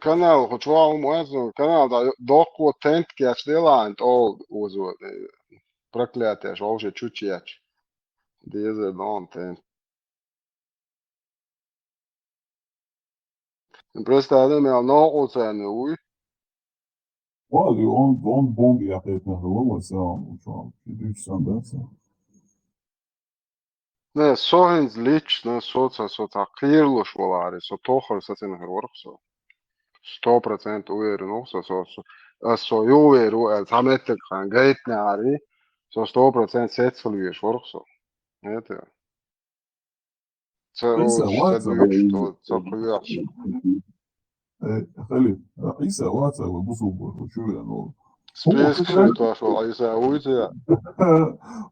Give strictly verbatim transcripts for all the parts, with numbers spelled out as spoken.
Канал, хоч вау, муэзу, канал да докко тент кеч делаан, ол узу, проклятие, вообще чучеч. Дезер дон тент. Просто адам я но оцену, уй. Валли, он, он бомба яхетна хила ва сам, учам. Чидуч сам да сам. Не, со хӀинца лична, со ца, со ца кхералуш валари, со тохар сацина хир варх со. Сто процент уверен ву со, со, со, ас со ю уверен ву, ца меттаг хан гайтна ари, со сто процент сецал веш варх со. Это. Ца Иса, рош, ца ваца, дуьйш, ва-, то, ца кхуьяхш. Э, Халид, а, Иса ваца, ва бусулба, ва чу я, ну. Список Хо, как раз шуй, то, шо, Иса, уйти я.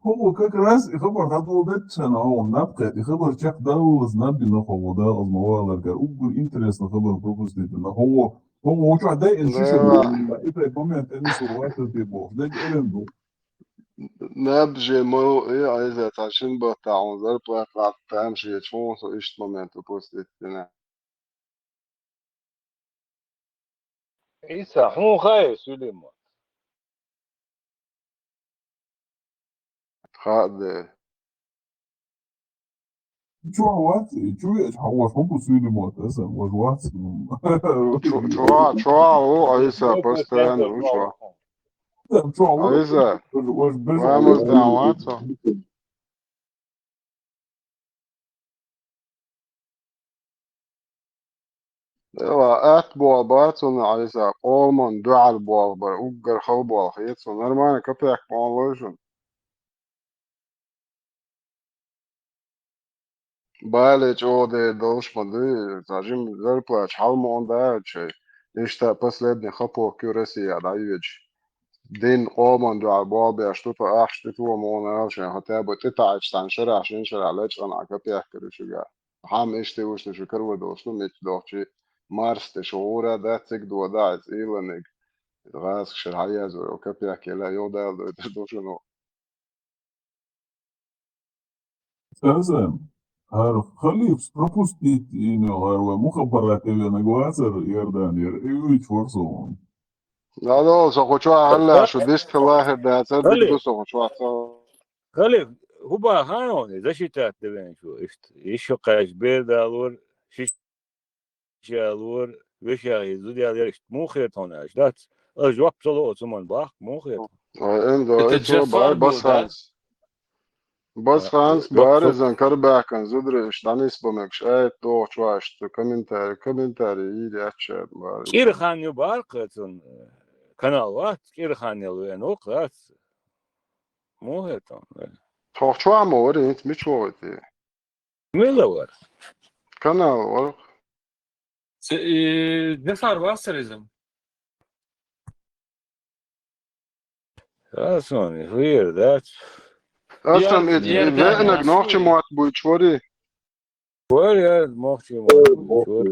Хо, как раз, и хабар хатвал датчана, а он набкет, и хабар чак давулас набина хо, да, аз мавалар кар. Угур интересно хабар пропустить, на хо, хо, хо, чу, дай, ин, Да. шуша, и тай момент, ин, су, ваца, ты бог, дай, эрен, бу. Наб же мал, э, айза, ца шин бата, он зарплата, там же, чмо, со ишт момент упустить, не. Иса, хьун хай, Сулейман? Хадде. Чё, вац, чё, я, хаваш, хо, бу Сулейман, это, ваш вац. Чё, чё, чё, о, Айса, постоянно, ну, чё? Чё, вац? Айса, ваш, ваш, без вамыз да, вац? Эла, атт бола бацун, Айса, къоман дуьхьал бола бар, уггар хал бола хет, со нормально капек къон лойшун. Бале чӀогӀа дер долуш ма дуй, ца жим зарплата хьал ма он даьлча, иштта последний хапок ю Россия дӀайоьдуш. Дин къоман дуьхьал болх беш ду, тхо ахча тӀе тохам ала шайн, хӀотта бу тӀе таӀача цхьана шарахь, шин шарахь лечкъана капек кара шуьга. Хьама иштта вуш ду шу каравай долуш ду, мичча дохчий, Марс тӀе шу гӀура дац, цига дода, иза ийла ниг. ГӀазкхашара хьаязо, капек ела, йо Дала дойтуш ду шуна. Сазан, хӀара халифс пропустить йина хӀара вай мухаббарат девенаг вацар Иорданера, и уьйцу вар со вон. Алло, со кху чохь хьалла, шу дистхила хир дац, а, Халиф. Дика ду со кху чохь, со. Халиф, хӀуба хьан хьуна, защитат девен шу, иштта, ишо кхаьш бер далор, ши Шалвар, вешахь, зуда ял яра, иштта муха хета хьуна аьлча, дац? Ас жоп ца ло оцу ман бахка, муха хета? Ой, эн до, Это эцо Джафар бар был, да? Басханс. Басханс, А, бар жоп ца изан карабаьхкан зударий, иштта дӀанисбо мегаш, ай, тохачу ваьш, цу комментарий, комментарий йийр яц шаьра, бар. КӀира хан ю бар кхацун, канал вац, кӀира хан ял вен ву кхац. Муха хета хьуна? Тохачу ма вари, хӀинца мича вогӀий те? Мила вара? Канал вара. Ц-, э, Джафар вацар иза? Асан, хӀуьйр дац. Асан, я, и, я, и веанаг я, нохчи я. Мотт буьйцуш вари? Вар, я, нохчи мотт буьйцуш вар.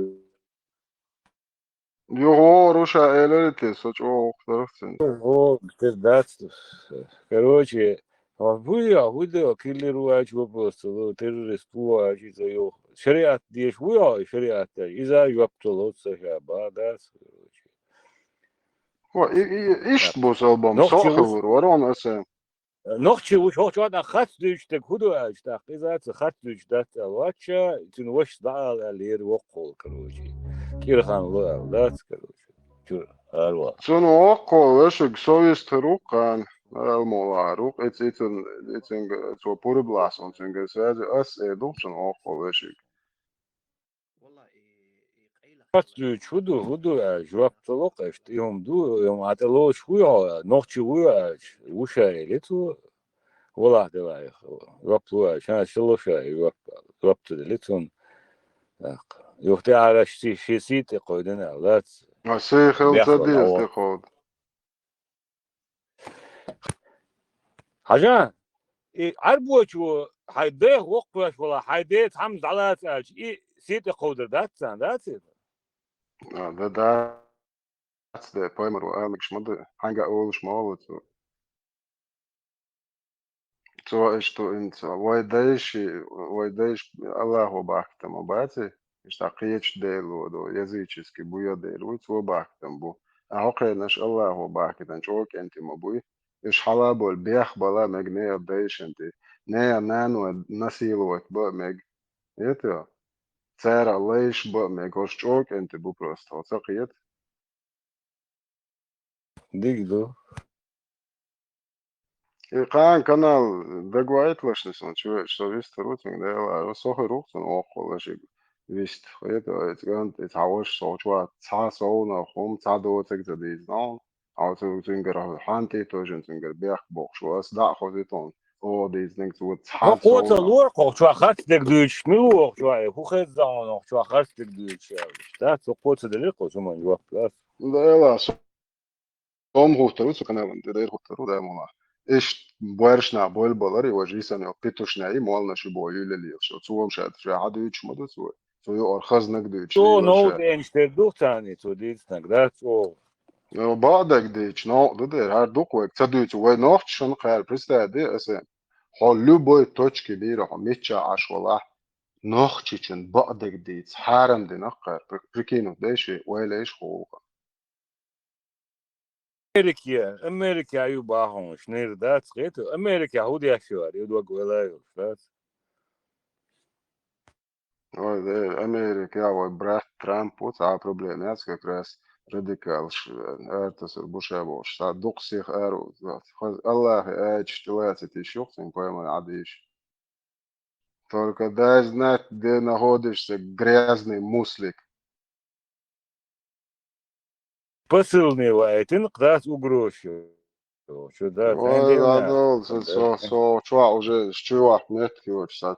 Юхо, Руша, элира те, со чӀогӀа ухтарах цуьнан. О, те дац. Короче, а хӀу я, хӀу да, киллер ву аьлча вопрос ца ло, террорист ву аьлча иза йо. Шариат деш ву я, шариат деш. Иза жоп ца ло, ца ша, ба, дац, короче. О, и, и, ишт бу салбам, нохчи со ву хилур, варон аса. Нохчи ву, хӀокху чохь тӀаккха харц дуьйцуш дерг хӀун ду аьлча, тӀаккха иза ца харц дуьйцуш дац аьлла вац ша, цуьнан вашас дӀаала аьлла лера воккхалла, короче. КӀира хан ло аьлла дац, короче. Чуьра, арва. Цуьнан воккхалла вешиг совесть хир ву кхана, ала мо лахьар ву, эц-, эцун, эцунга цо пурба лахь суна цуьнгара связи, ас эр ду цуьнан воккхалла вешиг. Харц дуьйцуш хӀун ду, хӀун ду аьлла, жоп ца ло-кх аша, и хӀума ду, и хӀума Ӏа тӀе лоцуш хӀун ю хьо, нохчи ву ю аьлча, ву ша элира цо, валлахӀи делахь, жоп ло аьлча, ша ло ша и жоп, жоп ца делира цунна. ТӀаккха, юха тӀе Ӏараш ши, ши сий тӀе кховдина аьлла, дац? А сий хила ца деза тӀе кховда. Хьажа, и Ӏарбочо хьайн дех воккхавеш вала, хьайн ден цхьамма дӀалаца аьлча, и сий тӀе кховдар дац царна, дац иза? А, да, дац, да, пайхамаро аьлларгаш ма ду, хьаьнга а олуш ма олу цо. Цо иштта инца, вай дайши, вай дайш Аллахо бахкийтина ма баций? Иштта кхечу дела ву, языческий бу я дела вуй, цо бахкийтина бу. А хӀокхарнаш Аллахо бахкийтина чӀогӀа кӀентий ма буй. Уьш хьала а болу бех бала мега нехан дайшан тӀе. Нехан наной насиловать бан а мега. Кхетий хьо? Царах лайш бан а мега. ХӀорш чӀогӀа кӀентий бу просто. Хьо ца кхета? Дика ду. И кхана канал дагавайталаш сан чу, со вистхуьру цуьнга, Дела, со хир ву цунна воккхалашиг вист. Хета, эцган, эц хьаваш со чу, цхьа совна хум, цхьа доцаг ца дийзна. А цу цуьнгара хьан тӀе тожин цуьнгара бехк бохуш ву. Ас дӀа а хозуьйту, оха дийзинарг цу цхьа Хьо кхо ца совна. Лора, кхо чу харц дерг дуьйцуш, мила ву оха чу, хӀу хеза хьуна оха чу харц дерг дуьйцуш, аьлла. Да, цу кхо ца делира, кхо цу ман жоп, да. Дела, со Сом хӀуттар ву цу каналан тӀе, дера хӀуттар ву, да, мула. Иштта боьршна боль балар, и важа йисан йо петушняй, молна ши бо юьлел йелаш. Цу вом ша, ша хьадуьйцуш ма ду цу. Цу юкъара хазнаг дуьйцуш. Цо лийла нов ша. Денчу тера ду царний, цо дийцинарг, да, цо. Йо, баъдаг дийцуш, нов ду дера, хӀара дукха вайга ца дуьйцу, вай нохчашна кхара, представь де, аса. Хьо любой точке мира, хьо мичча Ӏаш валахь, нохчичун баъдаг дийца, хьарам дина кхара, при-, прикинуть дайши, вайлайш хӀуллакх. Америке, Америке ю бахьанаш, нир дац, хету? Америке хӀу деш ю, ю дог вела йолуш, дац? Ой, де, Америке вай брат Трамп ву, цхьа проблема яц, как раз радикалш, э, артасур буша болуш. Ца дукха сих ару, хаз Аллахи аьчу тилаци тиш юхцин пойман Ӏадиш. Только дай знать, где находишься, грязный муслик. Посылни ваайтин, кхац угрош ю. Чу да, Ой, ладно, со, со, со, чувак уже, чувак метки вот, са,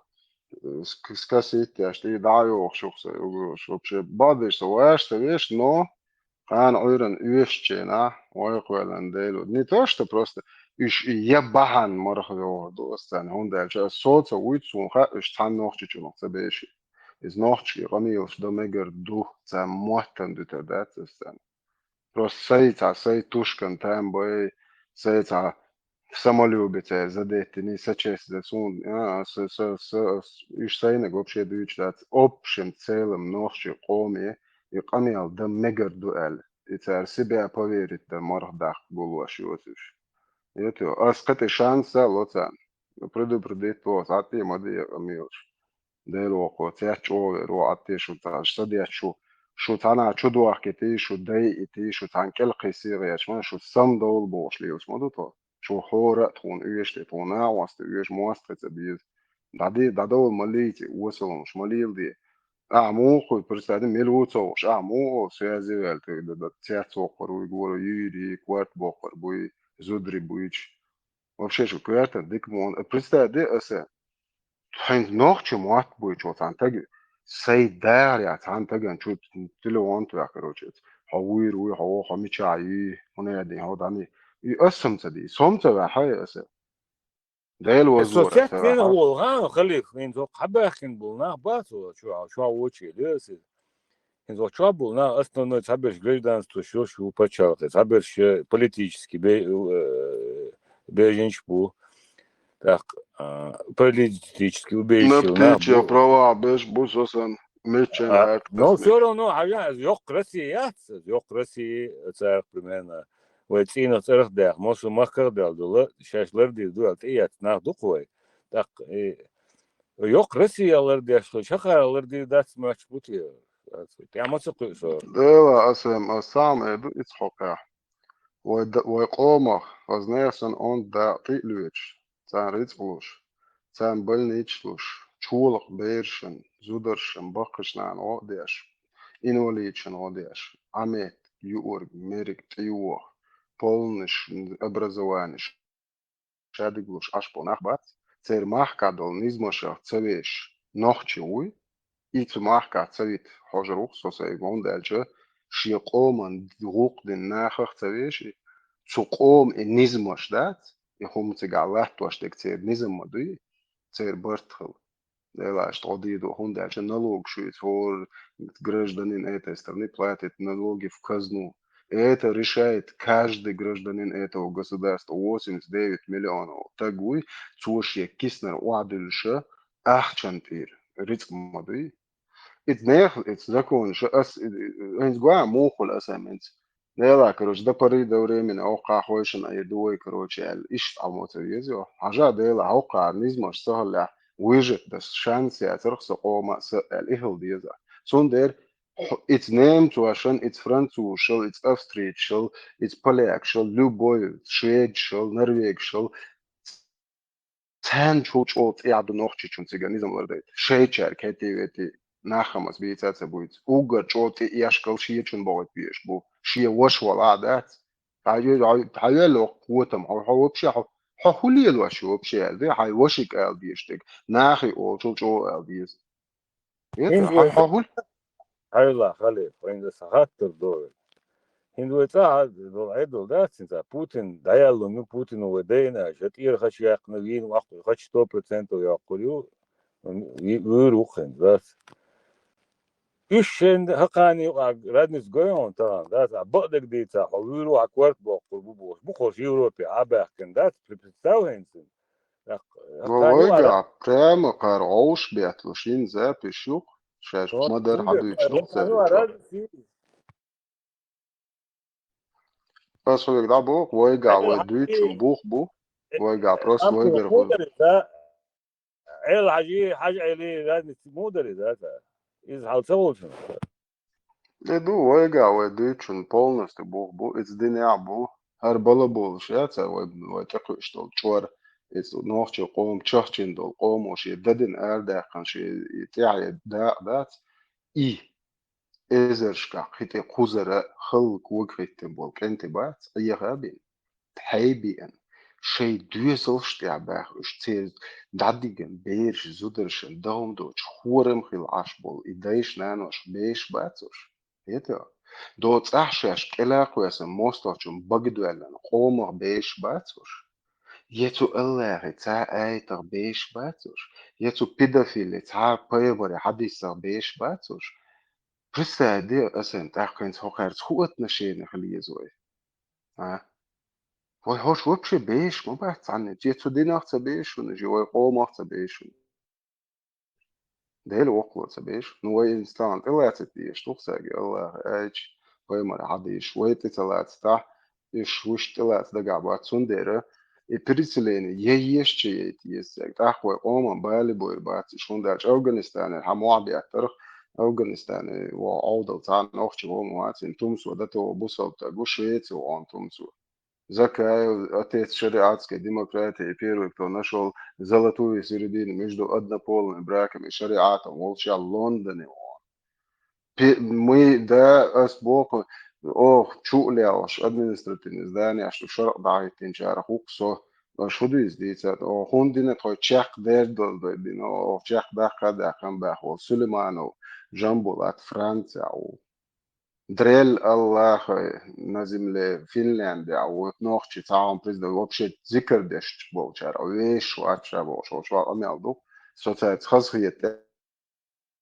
ск-, скасить, я, что и да, ё, шух, са, угрош. Вообще, бадиш, со, ваш, со, веш, но, кхана Ӏуьйранна оьшучу хенахь, вай кхоьллина Дела ву. Не то, что просто уьш я бахьана марха йогӀур ду ас царна, хӀунда аьлча ас соца вуьйцу суна хаьа, уьш цхьана нохчичунах ца беши. Иза нохчашка къамелаш дан мегар ду, царна моттан дуьтар дац ас царна. Просто сай цхьа, сай тушкан там бай, сай цхьа самолюбие церан задеттиний, са честь за суна, а, са, са, са, уьш сайнаг вообще дуьйцуш дац. Общем целом нохчий къоме и къамел дан мегар ду аьлла. И цара себя поверить дан марха даккха гуллуш йоцуш. Ето, ас кхетий шанс а ло царна. Предупредить ло, цхьа тӀе ма де къамелаш. Дела вокхо, цец чӀогӀа вер ву, Ӏатте шу цхьа, ша деш шу, шу цхьана чу дохкитий, шу дайитий, шу цхьана кӀелхий сигӀа еш, ма шу самдовла бохуш лелаш ма ду тхо. Шу хӀора а тхуна оьшуш тхуна нахьоста оьшу мостагӀа ца беза. ДӀаде-, дӀадовла ма лийти, осалонаш ма леладе. Ахьа муха хуй, представь, мила ву ца вуш, ахьа муха связи ваьлла, тӀе дан, дан, цец воккхур вуй, гора юьйри, корта боккхур буй, зудари буйчу. Вообще шу коьртан дика мо. Представь де аса. ХӀинца нохча мотт буйчо цхьана таг, сай дахар яц, цхьана таган чу телефон тоьхна, короче. Хьо вуйр вуй, хьо ву, хьо мичахь юй, хӀун яди, хьо дани. И ас сом ца ди, сом ца ваьхьа аса. Дела Со вазлора, цец ца вина ваьхьа. Волу, ха, халих, хӀинца хьабаьхкина болу нах бац, чу, чу воче, де аса. ХӀинца чу болу нах, основной цхьаберш гражданство шо шу пачхьалкхе, цхьаберш политический бе-, э, беженщик бу. Так, а, политический убежище На нах птичья бу. Права беш бу сосан мечен А, но всё равно, а я, йоккха Россия яц, йоккха Россия, царах примерно. Вай цӀийнах цӀарах дехь, мосу махках дел дула, шаьш лардийр ду, ал тӀеэцна нах ду-кх вай. Так, и, йоккха Россия лардеш, шахара лардийр дац моьттуш бу те? ТӀе ма ца кхуьу со. Дела, асем, ас сам э ду, иц хьокъехь. Вай да-, вай къомах, хазна сан он да тӀе а лоьцуш, царна рицкъ луш, царна больницаш луш, чолакх берашан, зударшан, баккхачу нахана гӀо а деш, инвалидашан гӀо а деш, Ӏамет, юург, мерг, тӀейоха, полнаш, образованиш, шадиг луш Ӏаш бо нах бац, церан махкахь долу низмашах ца веш нохчи вуй, и цу махкахь ца вита хьожур ву-кх со сайга, хӀунда аьлча шен къоман гӀуллакх дина нахах ца веш и, цу къома и низмаш дац, и хӀума цигахь латтош дерг церан низам ма дуй, церан барт хила. Делаш тхо дийду, хӀунда аьлча налогаш ю иза, хӀора гражданин этой страны платит налоги в казну. И это решает каждый гражданин этого государства. Восемьдесят девять миллионов таг вуй, цо шен киснара охьадуьллуша ахчан тӀера рицкъ ма дуй. Ица нехан, ица законаша ас, и, и, хӀинца гой муха хуьлу аса хӀинца. Дела, короче, до поры до времени, хӀокхахь хойшина айр ду вай, короче, аьлла, иштта Ӏамо ца веза йо. Хьажа, Дела, хӀокхара низмаш ца хиллехь, выжить дас шанс яцарх со къома а, са а аьлла, и хила деза. Цундела Хьо-, ица немцошан, ица французашал, ица австрийцашал, ица полякашал, любой шведашал, норвегашал, царна чул чӀогӀа цӀе а ду нохчичун цига низам лардайта. Шайчаьрга хӀетте-ветте нах-хамас бийца а ца буьйцу. Уггар чӀогӀа цӀе ешкал шечун бохуьйту безаш бу. Шен ваша вала а дац. Хьайвел хьо, хьо, хьо вообще, хьо, хьо хӀун лелош ю вообще аьлла, хьайн вашига ала дезаш дерг. Нахе олучул чӀогӀа ала деза. ХӀинца хьо, вай хьо хӀун? Хьайла, хале, вайна сан хаттар до вай. ХӀинца вай цӀа а долу Ӏедал дац, хӀинца Путин дӀаяллун ю, Путино вай дайна, ша тӀера хача яьккхина, вийна ваккхий хача сто процентов йоккхур ю, ви-, вуьйр ву хӀинца, дац. Уьш шайн хӀокхарна юкъахь разница гой хьуна тахана, дац, а бакъдерг дийца, хьо вуьйр ву, хьан корта боккхур бу бохуш, бу хӀорш Европе а баьхкина, дац, представь хӀинца. Вайга прямо кхара гӀовш бетталуш йина запись ю-кх, шаьш ма-дарра хьадуьйцуш ду-кх цаьрга чохь. Ас хьоьга дӀабоху, вайгахь вай дуьйцучун бух бу, вайгахь просто вайгара хуьлу. Ӏел хьажий, хьажа Ӏелий, разница муха дара иза, а? Иза хьал ца волчунна. Де ду, вайгахь вай дуьйцучун полностью бух бу, иза динехь а бу. ХӀара бала болуш яц, а вай, вай тӀекхуьуш долу чӀор, иза нохчийн къоман чахчийна долу къомо шен дадина арадаьккхина, шен и тӀаьхье дакъа дац, и эзаршкахь кхин тӀе кхузара хӀаллаквахийтина болу кӀентий бац, Ӏеха а бина, тхье а беана, шайн доьзалш тӀехь баьхна уьш, церан дӀадигна бераш, зударшна догӀма доцуш, хорам хилла Ӏаш болу и дайша-наноша бешаш бац уьш? ХӀета? До цӀахь шаьш кӀелхьа кхоьссина мостагӀчун бага доьллина къомах бешаш бац уьш? Я цу Аллахьан цхьа аятах бешаш бац уьш? Я цу педофилан цхьа пайхамаран хьадисах бешаш бац уьш? Представь де, аса тӀаккха хӀинца хӀокхаьрца хӀун отношение хила еза вай? А? Вай хӀорш вообще бешаш ма бац цхьанне, я цу динах ца бешаш ву уьш, я вай къомах ца бешаш ву уьш. Делан воккхало ца бешаш. Ну, вай иза тахана тӀелаца дезаш ду-кх цаьрга, Аллахьан аяташ, пайхамаран хьадисаш, вай тӀе ца лацахь, уьш вуьш тӀелаца дагахь бац, цундела и переселение я еза, чу яйта еза цаьрга. ТӀаккха вай къоман бала бийр бац уьш, хӀунда аьлча Афганистанера хьан мохь беттарх, Афганистане вон Ӏовдал цхьа нохчи вон вац, хӀинца тумсо дӀатоха бусалба стаг ву, Швеце вон тумсо. Закаев, отец шариатской демократии, первый, кто нашёл золотую середину между однополыми браками и шариатом, волчохь Лондоне вон. Пе-, мы, да, ас боху, ох, чу а лелош, административный зданиеш ду шаркъ дӀахӀиттинчарах ву-кх со. Аш хӀун ду иза дийцад? Ох, хӀунда дина тхо чекх дердалдой дина, ох, чекх даккха а даьккхина баьхна волу Сулейманов Жамбулат Францехь ву. Дрель Аллаха на земле Финляндехь ву, нохчи цхьа хьуна президент, вообще зикар деш болчара, вешаш вац ша бохуш, волчу къамел ду. Со цаьрца хазахета тӀе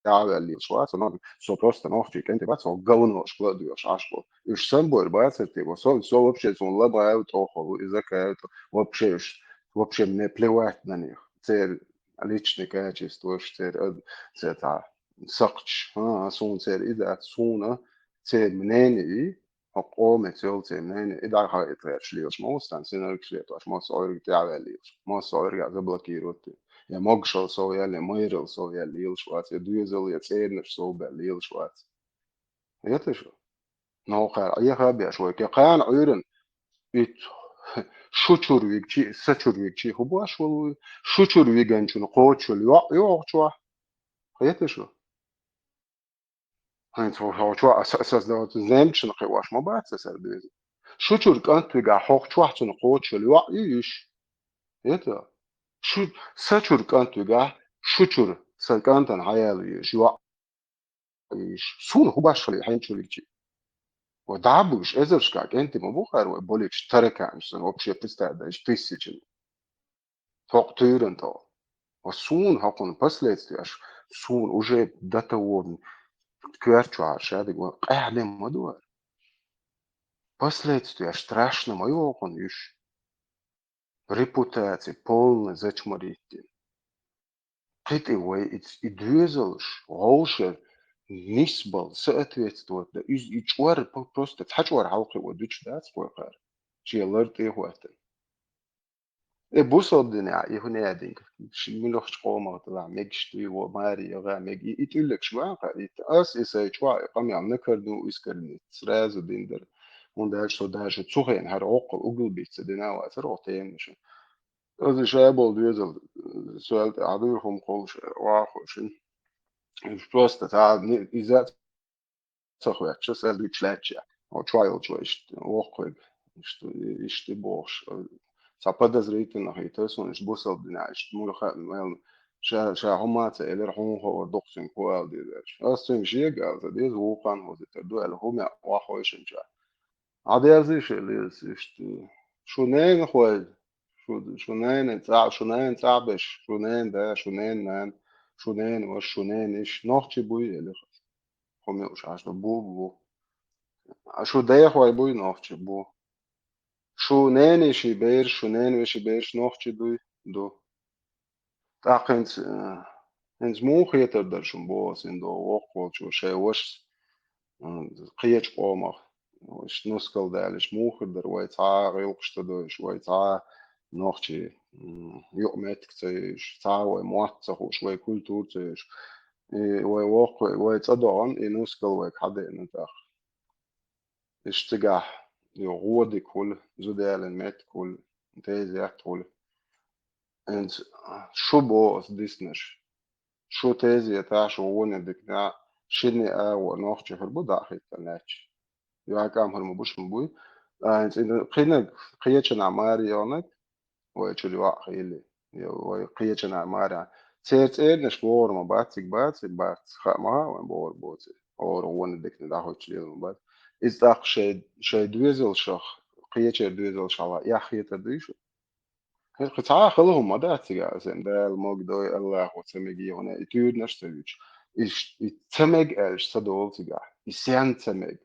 а ваьлла лелаш вац, со, со просто нохчийн кӀентий бац, со говношка ла а доьхуш Ӏаш бу. Уьш сан бовр бацара те, со, со вообще цунна ла ма аьлла тӀохула ву, иза кайта, вообще уьш, вообще мне плевать на них. Церан личный качестваш, церан, а, церан цхьа сакхташ, а, а, суна церан и дац, суна церан мнение, хӀокху къомаца йолу церан мнение, и дӀахаийта гӀерташ лелаш ма ву сан, синаргаш летош, массо а Ӏуьйриг тӀе а ваьлла лелаш, массо а Ӏуьйригахь заблокировать. Я могушалла сов яьлла, я майралла сов яьлла лелаш вац, я доьзал, я цӀернаш сов баьлла лелаш вац. Хета шу? Нохара Ӏеха а беш вай, кхана Ӏуьйран итт шу чуьра вигчи, са чуьра вигчи хӀун беш волу вуй? Шу чуьра виганчун кхочушволу йоӀ ю хӀокху чохь. Хета шу? ХӀинца хӀокху чохь аса, аса, аса, немцашна кхиош ма бац аса беза. Шу чуьра кӀант вигахь хӀокху чохь цунна кхочушволу йоӀ ю уьш. Хета? Шу, са чуьра кӀант вигахь, шу чуьра сан кӀантана хьаяла везаш йоӀ. Иш, суна хӀун баш хилла хьенчу вигчи? Вай дӀа а буьйш, эзаршкахь кӀентий ма бу хӀара вай болийчу тараканаш, сан вообще представить дайчу тысячами. ХӀокху туьйранна тӀе. Ва суна хӀокхуьнан последствияш, суна уже до того коьрта чу хьара шадерг ван къаьхьа ма ду хӀара. Последствияш страшно ма ю хӀокхуьнан уьш. Репутаци полный зачморить дина. Кхин тӀе вай и, и доьзалш, вовшех нисбала соответствовать дан, иза и чӀор, п-, просто цхьа чӀор хьалкхио дуьтуш дац кхойкхара, шен лар тӀе а хӀоьттина. Э, бусалба динехь, и хӀун яьдинг? Ши муьлххачу къомах делахь, мегаш дуй, во маре яха, мег-, и, и тӀуьллигаш баха, и т-, ас, и сайн чохь, и къамел накарну, искарни, сразу дин дара. ХӀунда аьлча со даже цу хенахь хӀара воккхал угла бицца дина а вацара оха темаша. Аса ша болу доьзал, э, соьл тӀе Ӏа дуй хӀума кхоллуш, вахо шин. Просто цхьа ни-, иза ца хоьттуш, аса дуьйцуш лаьтташ. Хьо чохь йолчу вай иштта воккхавиг, иштта, иштта бохуш, э, цхьа подозрительно хетара суна, иштта бусалба динехь, иштта муьлхха а мел ша, ша хӀума а ца элира, хьуна хуур ду-кх цуьнга хӀун ала деза аьлча. Аса цуьнга шега ала ца деза, вукху хан хӀузийтар ду аьлла, хӀума а ваххойшинчохь. Ӏа дерзийша, Лиза, иштта, шу ненахой, шу, шу ненан цӀа-, шу ненан цӀахь берш, шу ненан да, шу ненан нана, шу ненан ваша, шу ненан йиша, нохчий буй, элира. ХӀума юуш Ӏаш ду, бу, бу. А шу дехой буй, нохчий, бу. Шу ненан йишин бераш, шу ненан вешин бераш нохчий дуй, ду. ТӀаккха хӀинца, э, хӀинца муха хетар дара шуна боху ас, хӀинца воккха волчо шайн вашас, м, кхечу къомах, иштта нускал далийча, муха хир дара вай цхьа а гӀиллакхаш ца дойуш, вай цхьа а нохчий, м, юкъаметтиг ца йойуш, цхьа а вай мотт ца хууш, вай культура ца йойуш, и вай воккхаве, вай цӀа догӀан, и нускал вайга хьадеана тӀаккха. Иштта цигахь, йо, гӀо дика хуьлу, зуда ялийна меттиг хуьлу, тезет хуьлу. ХӀинца шу боху аса диснарш. Шу тезетахь, шу гӀоне диканехь, шинне агӀор нохчий хир бу дӀа а хӀиттина лаьтташ. Йо, кӀам хир ма бу шуна буй. А, хӀинца и кхинаг, кхечанхьа маре йогӀнаг, вай чуьра йоӀ хили, я вай кхечанхьа маре. Церан цӀернаш богӀур ма бац, цига бац, и бац, хаа ма хаьа вайн богӀур боций. ХӀора гӀоне диканехь дӀахӀуттуш лела ма бац. Иза тӀаккха шайн, шайн доьзалшах, кхечеран доьзалшах ла эхь хетар дуй шу? ХӀинца кхин цхьа а хала хӀума ма дац цигахь, аса Дала мог дой, Аллахо ца мега хӀуна, и туьйранаш а ца юьтуш. И ш-, и ца мега аьлча ца долу цигахь. И сенна ца мега?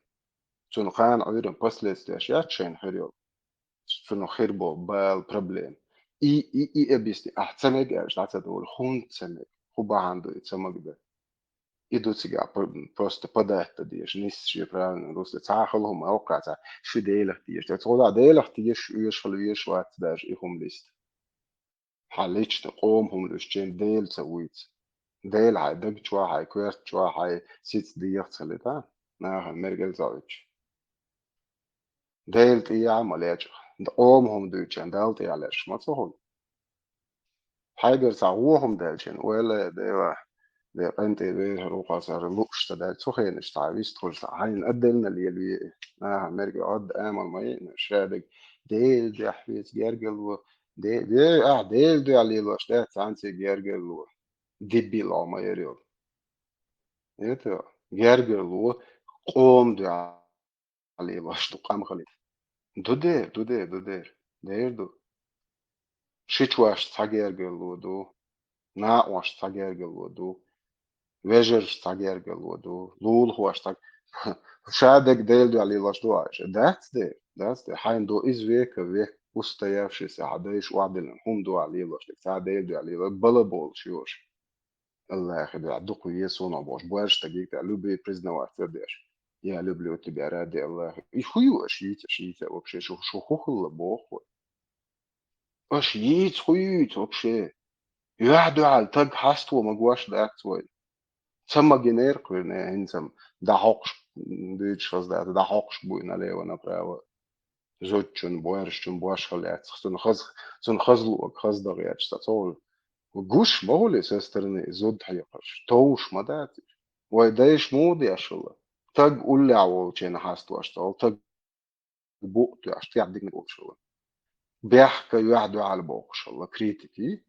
Цунна кхана Ӏуьйранна последствияш яц шайна хир йолу? Цунах хир болу бала, проблема. И, и, и объясни, ахь ца мега аьлча, дӀа ца долу, хӀунда ца мега? ХӀун бахьана ду и ца мега дан? И ду цигахь п-, просто подать дан дезаш, нисса шен правильно русле. Цхьа а хала хӀума, хӀокху цхьа, шу Делах дезаш. Цхьа а Делах дезаш, оьшуш хила везаш вац даже и хӀума листа. Хьан личный къоман хӀума луьйш чен Дела ца вуьйцу. Дела хьайн даг чохь, хьайн коьрта чохь, хьайн сица дегӀаца хилийта, нахана мергал ца Ӏуьттуш. Дела тӀехьа ма лечкъа. Къоман хӀума дуьйцучарна Далла тӀехьа лечкъаш ма ца хуьлу. Хьайгара цхьа вон хӀума даьлча, ойла, Дела, де къинтӀера вехар ву хьо, сара лууш ца даьлча, цу хенаш цхьа вистхуьлуш цхьа хьайна отдельно лелаве. Наха мерга гӀадда амал ма йиъна, шадерг Дела дуьхьа веза гергарло, де-, де-, ахь Дела дуьхьа лелош дац цхьаьнца гергарло. Дебил хьо ма яра йолу. Это гергарло къоман дуьхьа лелош ду, къам хилийта. Ду дера, ду дера, ду дера. Дера ду. Шичу ваша цхьа гергарло ду, накъа ваша цхьа гергарло ду, вежарша цхьа гергарло ду, лулахоша цхьа. Шадерг Дела дуьхьа лелош ду аша. Дац дера, дац дера. Хьайна ду иза века век, устоявшийся хьан дайша охьадиллина хӀума дуьхьа лелош дерг, цхьа Дела дуьхьа лелош, балаболуш йош. Аллахьа дуьхьа дукха веза суна бохуш, боьрша стаг йигна тӀехь, любви признаваться деш. Я люблю тебя ради Аллаха. И хӀун ю аша йийца, аша йийца вообще? Шу, шу хӀун хилла боху вай? Аша йийца хӀун юьйцу вообще? Юьхь-дуьхьал таг хьаство ма гуш дац вай. Ца магинера кхуьрне, хӀинца-м дӀахьокхуш, дуьйцуш хаза дац, дӀахьокхуш буй налево-направо. Зудчун, боьршачун бошха лаьцна, цунна хаз-, цунна хазлуъаг хаза дан гӀерташ ца ца хуьлу. Гуш ма хуьлу со стороны зуда хьекхарш, товш ма дац. Вай дайша муха деш хилла? Таг уллехь волчийн хьастваш ца хуьлу, таг букъ тоьхна, тӀехь диканиг волуш хилла. Бехка юьхь-дуьхьал бохуш хилла, критики.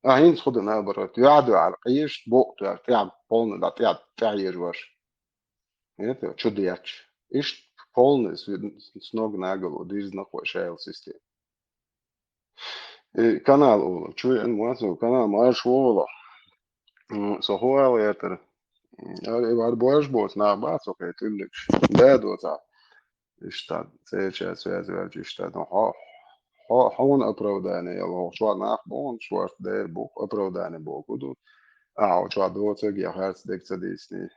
А хӀинца хӀун ду, наоборот, юьхь-дуьхьал къийшаш, букъ тоьхна, тӀехь полный, да, тӀехь, тӀехь ежаш. Это чудо яц. Иштта полный с-, с ног на голову дирзина кхо шайла система. И канал олу. Чу веана ма вац, канал марш волу. М, со хӀун ала гӀертара? М, ара, и вара боьрша боцу нах бац, окей, тӀуьллигаш. Да, доцахь. Иштта, церча связь ваьлча, иштта, ну, хьо-, хьо-, хьуна оправдание яла, хьо чохь нах боху, шорта дера бу, оправдание боху ду. А, хьо чохь доцург я харц дерг ца дийцний.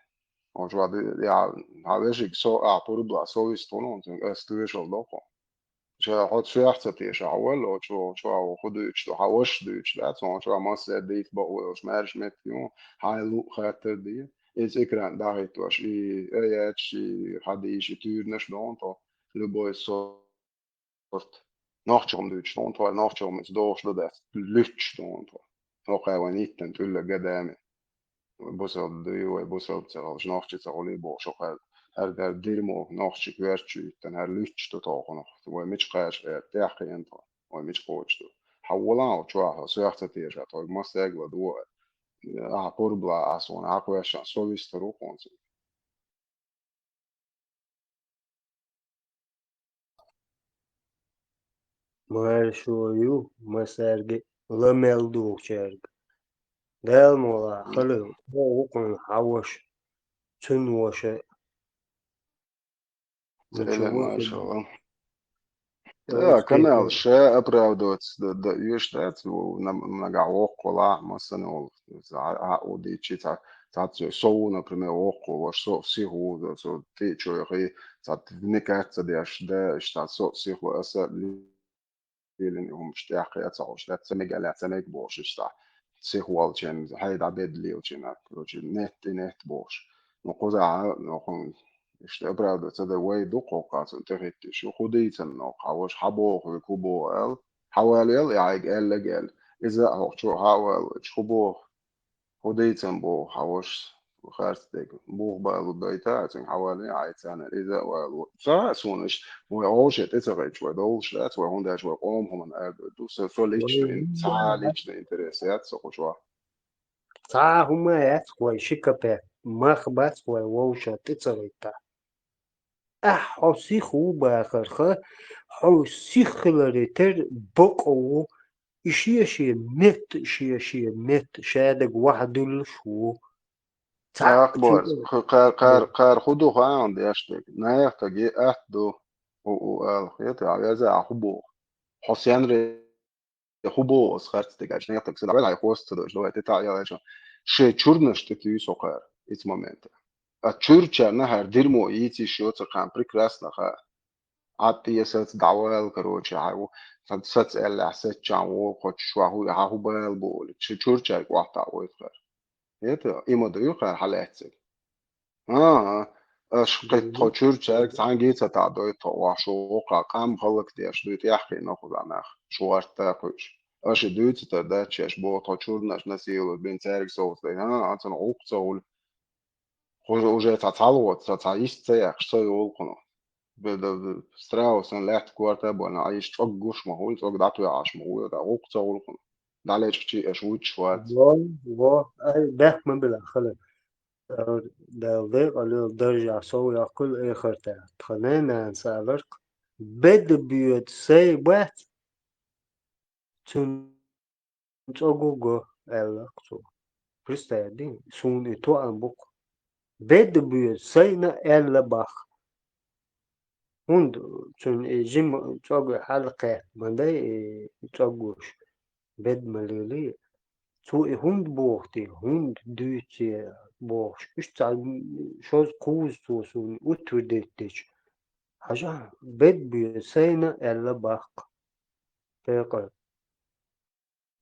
Хьо чохь ди-, я, хьан вешиг со, а, пурба а, совесть хьуна, хьуна, ас тоьшалла доккху. ша хьо соьх ца тешахь, хьо валло, чу, чу хӀу дуьйцуш ду, хьан ваша дуьйцуш дац, хьуна чу массаьр дийца бакъо йолуш маьрша меттиг ю, хьайла луъу хаттар де. Иза экран дӀахӀиттош, и, ай, ай, и хьадийша, и туьйранаш доху тхо, любой сорт. Нохчо хӀума дуьйцуш доху тхо, нохчо хӀума иза дохуш ду дац, луьттуш доху тхо. ХӀокху вайн йиттан тӀуьллу гадами. Вай бусалба дуй, вай бусалба ца хилча, нохчи ца хуьлий бохуш, хӀокху хӀара, хӀара дерьмо нохчи коьрта чу йиттина, хӀара луьттуш ду тхо хӀокхунах. Вай мича кхача, э, тӀехь кхиъна тхо, вай мича кхочуш ду. Хьан валахь хьо чохь, хьо соьх ца тешахь, тхо массаьрга ладогӀа. Ахьа пурба лахь ахь суна, ахьа кхоьссина со вистхир ву хьуна цига. Маршо ю массаьрга а, ла мел духучаьрга. Дала мукъ лахь, хала, хьо ву кхунна хьан ваша, цуьнан ваша. Ца Ничего эле себе. Маршалла. Да, Успех. Канал ша оправдываться да, да, уьш дац, ву, на-, нагахь воккхалахь, массанхьа волу. Ца, а, а, удичи, ца, ца, ца, со ву, например, воккхал, ваша со сих ву, со тӀе чу яхий, ца, никац ца деш, да, иштта со сих ву, аса ли-, лелина хӀумаш тӀехь кхин а ца хьуш, ца мега аьлла, ца мега бохуш, иштта. Сих волчийн, хьай дӀа беда лелачийн, короче, нет и нет бохуш. Ну, кхузахь, ну, хӀун, иштта оправдываться ца дан вай ду кхоккхуш, цунна тӀехӀиттийша, хӀу дийцина нохчо, хьан ваша, хьан боху, хӀу боху аьлла, хьан валла, и хьайга аьлларг аьлла. Иза а хӀокху чу хьан а валлачу, хӀу боху, хӀу дийцина боху, хьан вашас, харц дерг, бух балу дайта, цуьнга хьан валла, и хьайца аьлла, иза а валла. Ца а суна иштта, вай овше тӀе ца гӀайча, вай довлуш дац, вай хӀунда аьлча вай къоман хӀуманна аьрдур ду, со, со личный, Вай, ца личный интерес яц со кху чохь. Цхьа а хӀума яц вай ши капек, мах бац вай вовшах тӀе ца гӀиттахь. Ахь хьо сих ву бахарх, хьо сих хиларе терра бакъо ву, и шен-шен метта, шен-шен метта, шадерг вахьа дуьллуш ву. Цхьаъ Акбар, чу- кху-, кхар, кхар, кхар хӀу ду хаан деш дерг? Наьха стаг е атта ду, у, у, ала, хета, а веза, а хӀу боху? Хьо сенре хӀу боху ас харц дегача, наьха стаг сен, вай хьайн хоста ца дойш, давай, тӀе таӀ ял аьлча. Шайн чурнаш тӀе туьйсу хӀокхара, ицу момента. А чуьрчарна хӀара дерьмо йийцийш йоцу кхаьн прекрасно хаьа. Ӏад тӀе саца дӀавала, короче, хьан ву, сан саца аьллехь, сацчахь ву, кхочуш ваха, хьан хӀу бала бу олий, ши чуьрчаьрга охьатаӀа войта хӀара. ХӀета, и ма дуй хӀара хьан лаьццаг? ХӀан-хӀа, аша кхин тхо чуьрчаьрга цхьаьнгге а ца таӀадойту тхо, охьа шу воккхахь къам хӀаллакдеш дуй, тӀехь кхиъна хӀу замах, шу варта кхуьуш. Аша и дуьйцу тара дац шаьш боху, тхо чурнаш насиловать бина цаьрга совцадай. ХӀан-хӀа, цунна гӀуллакх ца хуьлу. Хьо уже цхьа цхьалгӀа, цхьа, цхьа йист ца яьккхаш, со йолу кхунах. Бе-, да-, да-, страусан лаьтта корта а бо, на, айша чӀог гуш ма хуьлу, чӀог дӀатоьхьаш ма хуьлу, да, гӀуллакх ца хуьлу кхунах. ДӀалечкъа чи аша вуьтуш вац. Во, во, ай, бехк ма била хала. Дала декъала йолу даржехь сов йоккхула эхартехь. Тхан нанас аларх, беда боьду сай бац, цуьнан цӀогу го, аьлла-кх цо. Представь, дий, суна и тоам бу-кх. Беда боьду сайна аьлла бах. ХӀунда цуьнан и жима цӀогу хьалакхетта ма дай, и цӀогуш беда ма лелий. Цо и хӀунда боху те, хӀунда дуьйцу те бохуш, уьш цхьа шозза кхузза цо суна утверждать дечу. Хьажахь, беда боьду сайна аьлла бах-кх. Пекъар.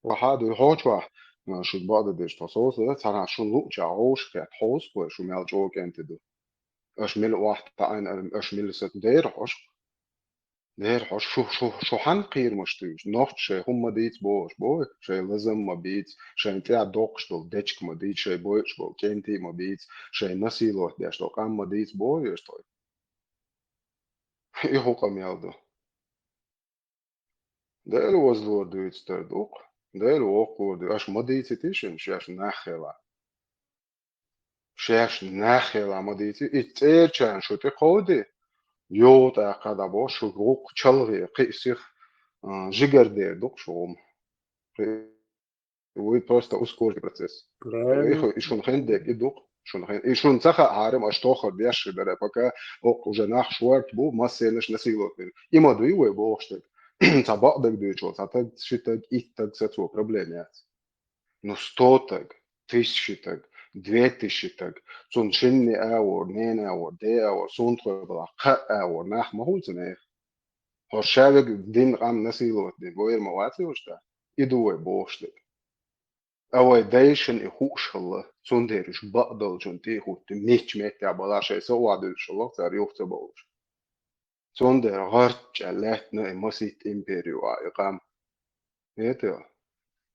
Ва хьан дуй хьо чохь, а, шуьга бакъдерг деза тхо совцаде, цхьанхьа шуна луъучохь хьовсуш кхетта, хьовсу вай, шу мел чӀогӀа кӀентий ду. Аша мила охьатаӀийна, аша мила саца дера хьожуш. Дера хьожуш, шу, шу, шу хьанна кхерамаш туьйсу? Нохчаша шайн хӀума ма дийца бохуш, бой, шайн лазам ма бийца, шайна тӀехь доккхуш долу дечиг ма дийца, шайн бойуш болу кӀентий ма бийца, шайн насиловать деш долу къам ма дийца боху вешан тхой. И хӀун къамел ду? Дела возлора дуьйцу тара ду-кх. Дела воккхалора дуьйцу. Аша ма дийцитий шуна, шаьш нах хила. Шаьш нах хила ма дийций. И цӀерачарна шу тӀе кховди. Йо, тӀаккха дӀабо, шу гӀуллакх чалхе, кхиъ сих, а, жигара дер ду-кх шу хӀума. Кхиъ Вуй просто ускорить процесс. Правильно. И ху-, и шуна хин дерг и ду-кх. Шуна хин, и шуна ца хаьа хьарам, аша тохар деш хир дара, пока оккха уже нах шорта бу, массенаш насиловать бина. И ма дуй вай бохуш дерг. Цхьа бакъдерг дуьйцу, цхьа таг, ши таг, итт таг сацо проблема яц. Ну, сто таг, тысяча таг, две тысячи таг. Цунна шинне а вор, нена а вор, де а вор, сунтхой бала, кха а вор, нах ма хуьлу цу нех. Ош шавег дин къам насиловать дин, вайра ма вац уж да. И ду вай бохуш дерг. А вай дайшан и хууш хилла, цундела уж бакъдолчун тӀе а хӀутту, мичча меттехь балахь шайн са а вадуьллуш хилла, цара юха ца бовлуш. Цундела гӀорчча лаьттина и маситта импери ю а и къам. Это,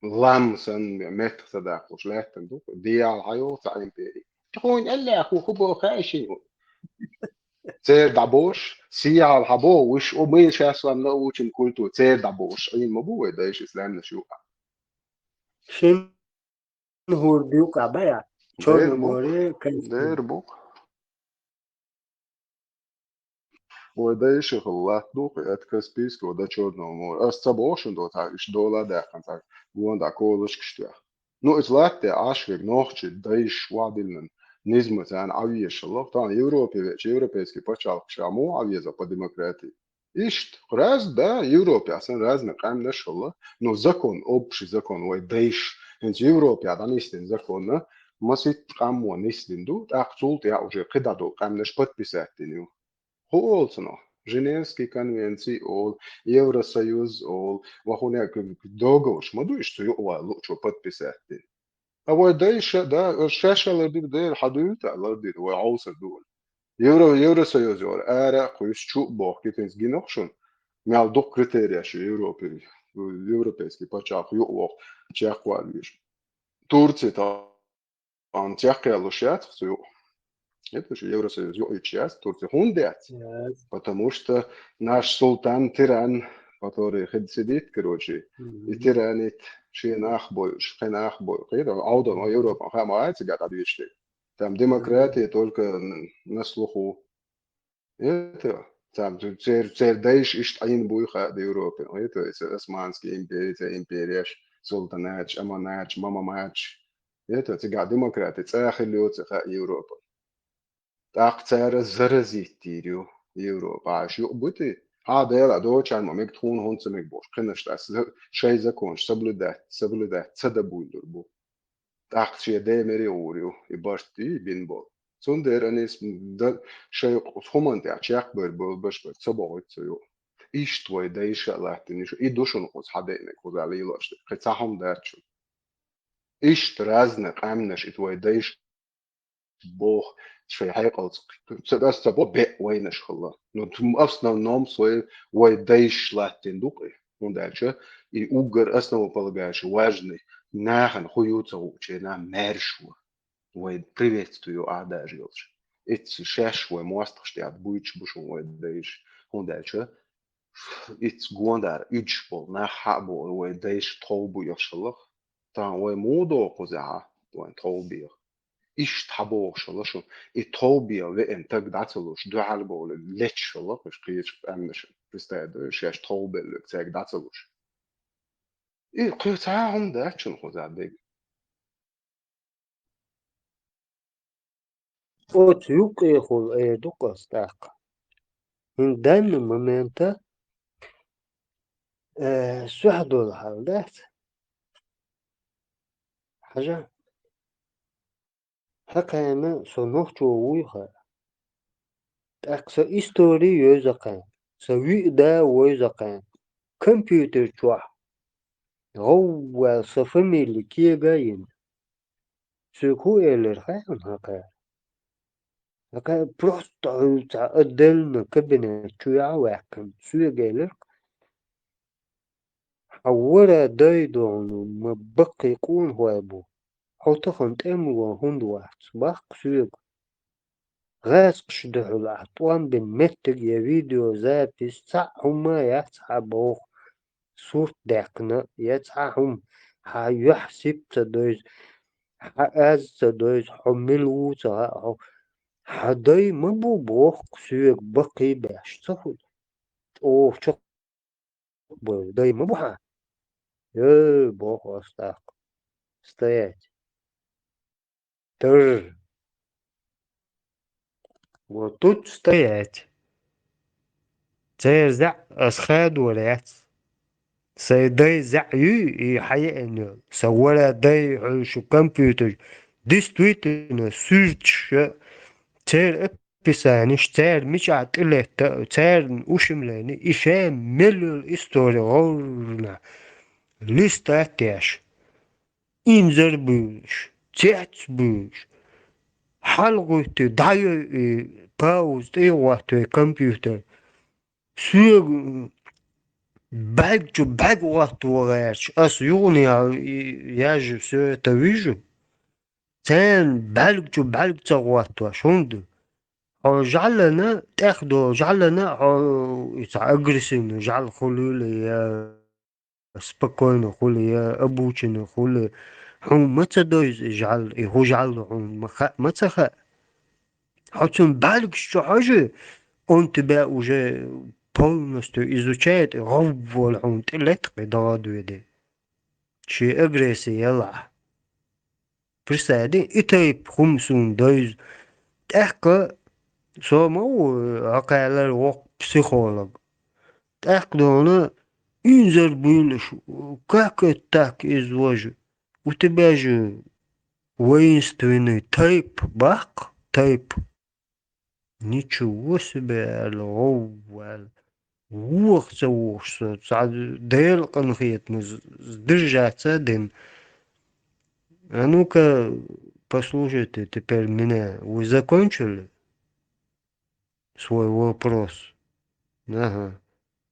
лам санна меттах ца даккхалуш лаьттина ду, дехьал хьайогӀу цхьа импери. Тхуна аьллехь, хӀу хӀу боху хаьий шен? Церан дӀабош, сехьал хьан боху, уьш, о, мийла шаьш санна лаучун культура, церан дӀабош, Ӏийна ма бу вай дайша ислаьмнаш юкъа. Шин хӀур дюкъа бая, Дер бу, Чорноморе, Каспий. Дер бу. Вай дайша хилла латта ду, кхин а Каспийского до Чёрного моря. Ас ца боху шуна, до цхьа, уьш дола а даьккхина, цхьа гонда колышкаш тӀехь. Ну, иза латта тӀе Ӏаш верг нохчий дайша вадиллина, низма царна Ӏан везаш хилла. Тахана Европе веача, европейский пачхьалкхаш ша муха Ӏан веза по демократии? Иштта, раз, да, Европе сан разный къаьмнаш хилла, но закон, общий закон, вай дайша, хӀинца Европе дӀанисдина законна, маситта къам вон нисдина ду, тӀаккха цул тӀаьхьа уже кхидӀа долу къаьмнаш подписать дина ю. ХӀун олу цунах? Женевский конвенции олу, Евросоюз олу, ва хӀун ян договорш ма ду, иштта юкъа ван луучо подписать дина. А вай дайша, да, шаьш а лардира, дера хьан дуьйна тӀе лардира, вай хьовсар ду. Евро-, Евросоюз йора, ара а кхуьйсу, чу а боху, китинца гинах шуна, мел дукха критерияш ю Европе, европейский пачхьалкх юкъа воху чекхваллийша. Турция тахана чекхъяллуш яц цу юкъа. Это же Евросоюз юкъа йитча яц Турция. ХӀунда яц? Яц. Потому что наш султан тиран, который хид сидит, короче, и Мгм. тиранит, шен нах бойуш, хен нах бойуш. Хир, Ӏовдан, Европа, хама айцигат адвечте. Там демократия только н-, на слуху. Это, там, цер-, церан дайша иштта Ӏийна буй хаьа Европе. Это, это Османский импери, церан империяш, султанач, аманач, мамамач. Это, цигахь демократия цӀа хилла йоцу хаьа Европа. ТӀаккха цара заразить дийр ю Европа. Аш юкъа бути? Хьан Дела, дочарна ма мега, тхуна хӀунда ца мега бохуш. Кхинаш тӀе за-, шайн законаш соблюдать, соблюдать ца дан буьйлур бу. ТӀаккха шен ден мери гӀур ю, и барт ю, и бина болу. Цундела анис м, дан шайн хӀуманна тӀехь чекхбевр болу баш бара, ца бохуьйту ца ю. Иштта вай дайша а латтина ю, и ду шуна кхуза хьан деъниг кхуза лелош дерг. Кхин цхьа хӀума дац шуна. Иштта разный къаьмнаш, и вай дайша боху, шайн хьекъалца, ца, аса ца бо беа вайнаш хилла. Ну, т-, в основном свой вай дайша латтина ду кхи. ХӀунда аьлча и уггар основополагающий важный, нахана хӀун ю ца хуучу хенахь маьрша ву. Вай приветствую а даже йолуш. Эцца шаьш вай мостагӀаш тӀехь буьйцуш бу шуна вай дайша. ХӀунда аьлча эцца гондара уьдуш болу нах хьа а боху вай дайша тхов бу йолуш хилла. Тахана вай муха догӀу кхузахь, вайн тхов беха? Иштта хьан бохуш хилла шуна, и тхов беха веана таг дӀа ца луш, дуьхьал бовла лечаш хилла кхуьш кхечу къаьмнашна. Представь, шаьш тхов белларг цаьрга дӀа ца луш. И кхин цхьа а хӀума дац шуна кхузахь дерг. Оцу юккъехула эр ду-кх ас тӀаккха. ХӀинца данный момента, э, сохьдолу хьал дац. Хьажа, хьакхана со нохчо вуй хаа. ТӀаккха сан истори йойза кхана, сан виъ да войза кхана. Компьютер чохь гӀовваьлла сан фамили кега а йина. Соьга хӀун элира хаьий хьуна хьакхара? Хьакхара просто хьуьлла цхьа отдельно кабинет чу яхьа ваьккхина. Соьга элира: «Хьан вара дай догӀу ма баккхий къонахой бу. Хьо тахана тӀемало хӀунда вац? Баккха соьга». ГӀаскхаш дуьхьал ахь тӀом бина меттиг я видеозапись, цхьаъ хӀумма а яц хьан боху, сурт даьккхина, я цхьа хӀума, хьан юьхь сип ца дойза, хьан аз ца дойза, хьо мила ву ца хаьа, хьо, хьан дай ма бу боху соьга баккхий беш ца хуьлу. ЧӀогӀа чу бу, дай ма бу хьан? Э, боху ас тӀаккха. Стоять. Тар. Вот тут стоять. Церан зӀе ас хадор яц. Сайн дай зӀе юй и хьаеана йолу. Сан вара дай хьуьлуш компьютер. Действительно, суьрташ церан писаниш, цара мичахь тӀелетта а, царна ушимлени, и шайн мел йолу истори гӀоврна листа а теш, инзар буьйлуш, цец буьйлуш, хьалагӀуьттуьйту, дӀайой и пауз тӀе а гӀоттавой компьютер. Соьга бӀаьрг чу бӀаьрг гӀотто гӀерташ, ас юханехьа и яжа, всё это вижу. Царна бӀаьрг чу бӀаьрг ца гӀоттош, хӀунда? Хьо жӀалана, тӀехдолу жӀалана, хьо и цхьа агрессивный жӀал хуьлийла я спокойно хуьлу, я обученный хуьлу, хьуна ма ца дойзу и жӀал, и хӀун жӀал ду хьуна ма хаьа, ма ца хаьа. Хьо цунна бӀаьргаш чу хьожий, он тебя уже полностью изучает, и гӀовволу хьуна тӀелетта кхин дагӀа а доьдий. Шен агрессия елахь. Представь, и тайпа хӀума суна дойзу. ТӀаккха со ма ву, хьакхаьллара воккха психолог. ТӀаккха дуьйна инзар буьйлуш, как это так, иза важа? У тебя же воинственный тайп, баккха тайп. Ничего себе, аьлла, гӀовва, аьлла. Вуха ца вухуш со, цхьа Делан къинхетамца держаться а дина. А ну-ка, послушайте теперь меня. Вы закончили свой вопрос? Ага.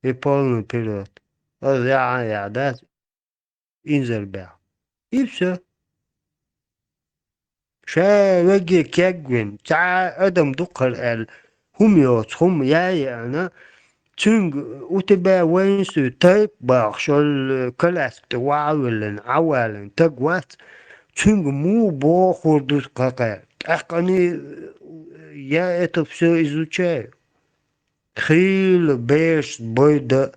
И полный вперёд. Аз яхьа яхьа дац, инзар баьхна. И всё. Ша веге кегвина, цхьа а адам дукхара аьлла, хӀума йоцу, хӀума яй яана, цуьнга у тебя воинственный тайп бахьаш, шол коляска тӀе ваха а виллина, Ӏа валийна таг вац, цуьнга муха бохур ду кхакхаьа? ТӀаккха ани, я это всё изучаю. Хийла берашца бойда,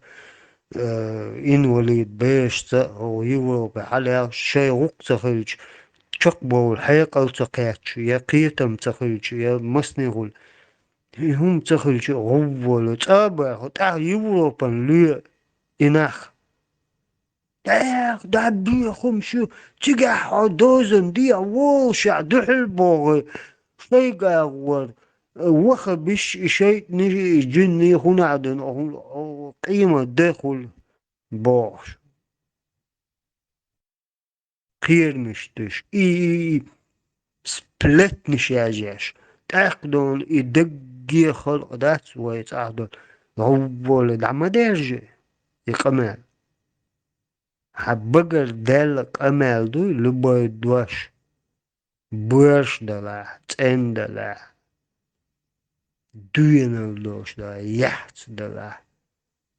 э, инвалид берашца, хӀокху Европе хьалаьлча, шайн гӀуллакх ца хилча, чекхбовла хьекъал ца кхаьчча, я кхетам ца хилча, я масане хуьлу, и хӀума ца хилча, гӀовволу цӀа а баьхна, тӀаккха Европана лоь и нах. Эх, дӀа бехам шу, цигахь хьо дозан дехьа волушехь дуьхьал богӀий, шайга гӀор, вахабиш и шайтӀанаш, и жиннаш хӀунда а дан, къемат де хуьлу бохуш. Кхерамаш деш, и, и, и сплетнаш яжеш, тӀаккха долу и дагге халкъ дац вай цӀахь долу, гӀовволу дӀа ма держи и къамел. Хьан багара даьлла къамел дуй, любой дош, боьрша далахь, цӀена далахь, доьналла долуш далахь, яхьца далахь,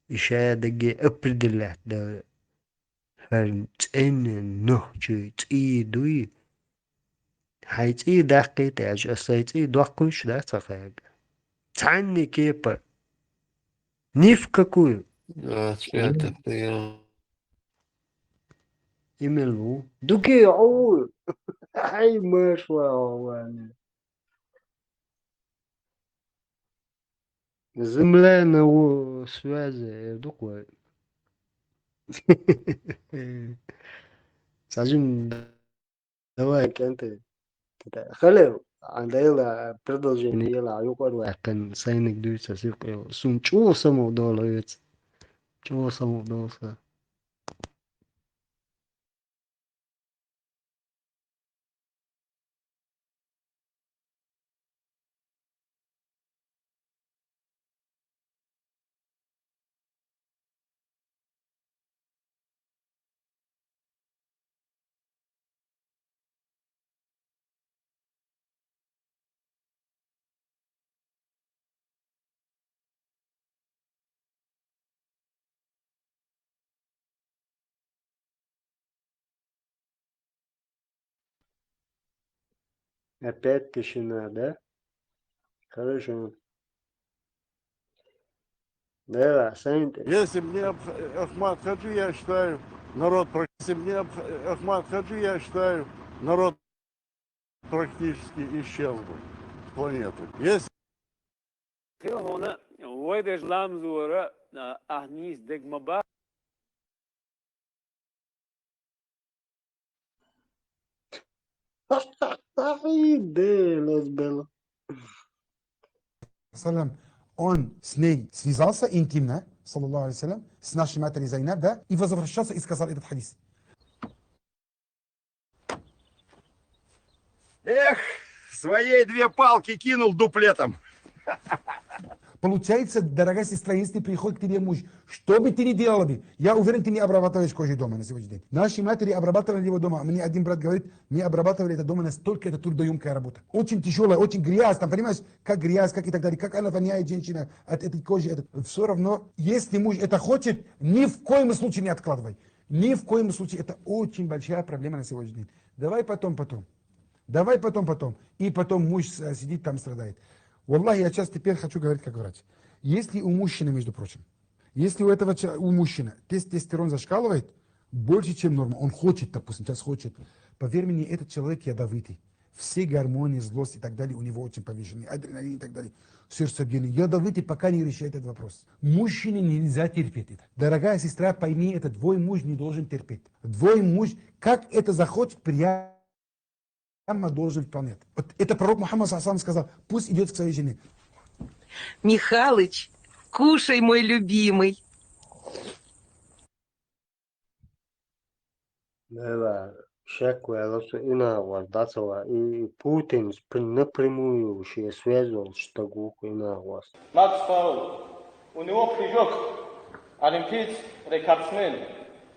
и шадерриге определять дала, хӀара цӀена нохчийн цӀий дуй, хьайн цӀий даккхийта аьлча, ас сайн цӀий доккхуьйтуш дац хьан хаьрга? Цхьанне кепара. Ни в какую. А, чё это ты? И мел ву? Дуке хьо ву? Хьай, марш ван хьо ван. Земля на у-, связи, э, ду-кх вай. Цхьа жим Давай, кӀентий. Хала, ан дайла продолжение ела, юкъара ваьккхина сайниг дуьйцу ас юкъе. Суна чӀогӀа самукъадолу хьоьца. ЧӀогӀа самукъадолу сан. Опять тишина, да? Хорошо. Да, Сайнты. Если бы не Ах-, Ахмат Хаджи, я считаю, народ прак-, если бы не Ах-, Ахмат Хаджи, я считаю, народ практически исчез бы с планеты. Если Хила хьуна, вай деш ламзора, а, ахь нийса дег ма бац. Ай, Дела, белла. салям, он с ней связался интимно, саллаллаху алейхи ва саллям, с нашей матерью Зайнаб, да, и возвращался и сказал этот хадис. Эх, своей две палки кинул дуплетом. Получается, дорогая сестра, если приходит к тебе муж, что бы ты ни делала бы, я уверен, ты не обрабатываешь кожу дома на сегодняшний день. Наши матери обрабатывали его дома. Мне один брат говорит, мы обрабатывали это дома, настолько это трудоемкая работа. Очень тяжелая, очень грязь, там, понимаешь, как грязь, как и так далее, как она воняет, женщина, от этой кожи. Это... Все равно, если муж это хочет, ни в коем случае не откладывай. Ни в коем случае. Это очень большая проблема на сегодняшний день. Давай потом, потом. Давай потом, потом. И потом муж с- сидит там, страдает. Валлахи, я сейчас теперь хочу говорить как врач. Если у мужчины, между прочим, если у этого ча- у мужчины тестостерон зашкаливает больше, чем норма, он хочет, допустим, сейчас хочет, поверь мне, этот человек ядовитый. Все гормоны, злость и так далее у него очень повышенный, адреналин и так далее, сердцебиение. Ядовитый, пока не решает этот вопрос. Мужчине нельзя терпеть это. Дорогая сестра, пойми это, твой муж не должен терпеть. Твой муж, как это захочет, прямо должен выполнять. Вот это пророк Мухаммад саллаллаху алейхи ва саллям сказал, пусть идет к своей жене. Михалыч, кушай, мой любимый. Нела, шеквело су ина вардацала и Путин сп- напрямую ще связал штагу ина вас. Макс Паул. У него прыжок олимпиец, рекордсмен.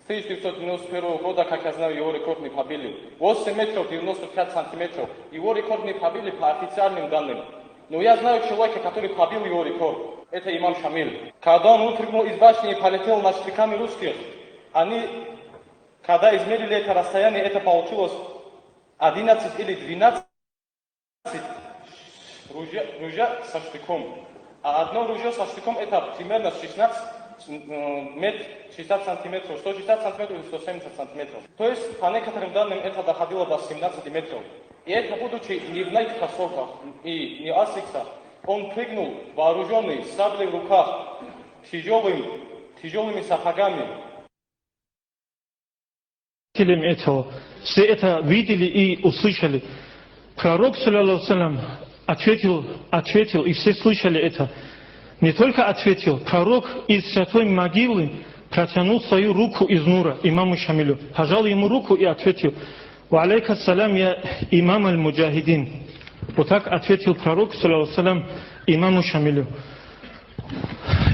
С тысяча девятьсот девяносто первого года, как я знаю, его рекорд не побили. восемь метров девяносто пять сантиметров. Его рекорд не побили по официальным данным. Но я знаю человека, который побил его рекорд. Это имам Шамиль. Когда он выпрыгнул из башни и полетел над штыками русских, они, когда измерили это расстояние, это получилось одиннадцать или двенадцать ружья, ружья со штыком. А одно ружье со штыком это примерно шестнадцать м, мет, шестьдесят сантиметров, сто шестьдесят сантиметров или сто семьдесят сантиметров. То есть, по некоторым данным, это доходило до семнадцати метров. И это будучи не в Nike кроссовках и не Asics, он прыгнул вооруженный, с саблей в руках, тяжелым, тяжелыми сапогами. Свидетелем этого. Все это видели и услышали. Пророк, саллаллаху алейхи ва саллям, ответил, ответил, и все слышали это. Не только ответил, пророк из святой могилы протянул свою руку из нура имаму Шамилю, пожал ему руку и ответил: «Ва алейка салям, я имам аль-муджахидин». Вот так ответил пророк, саллаллаху алейхи ва саллям, имаму Шамилю.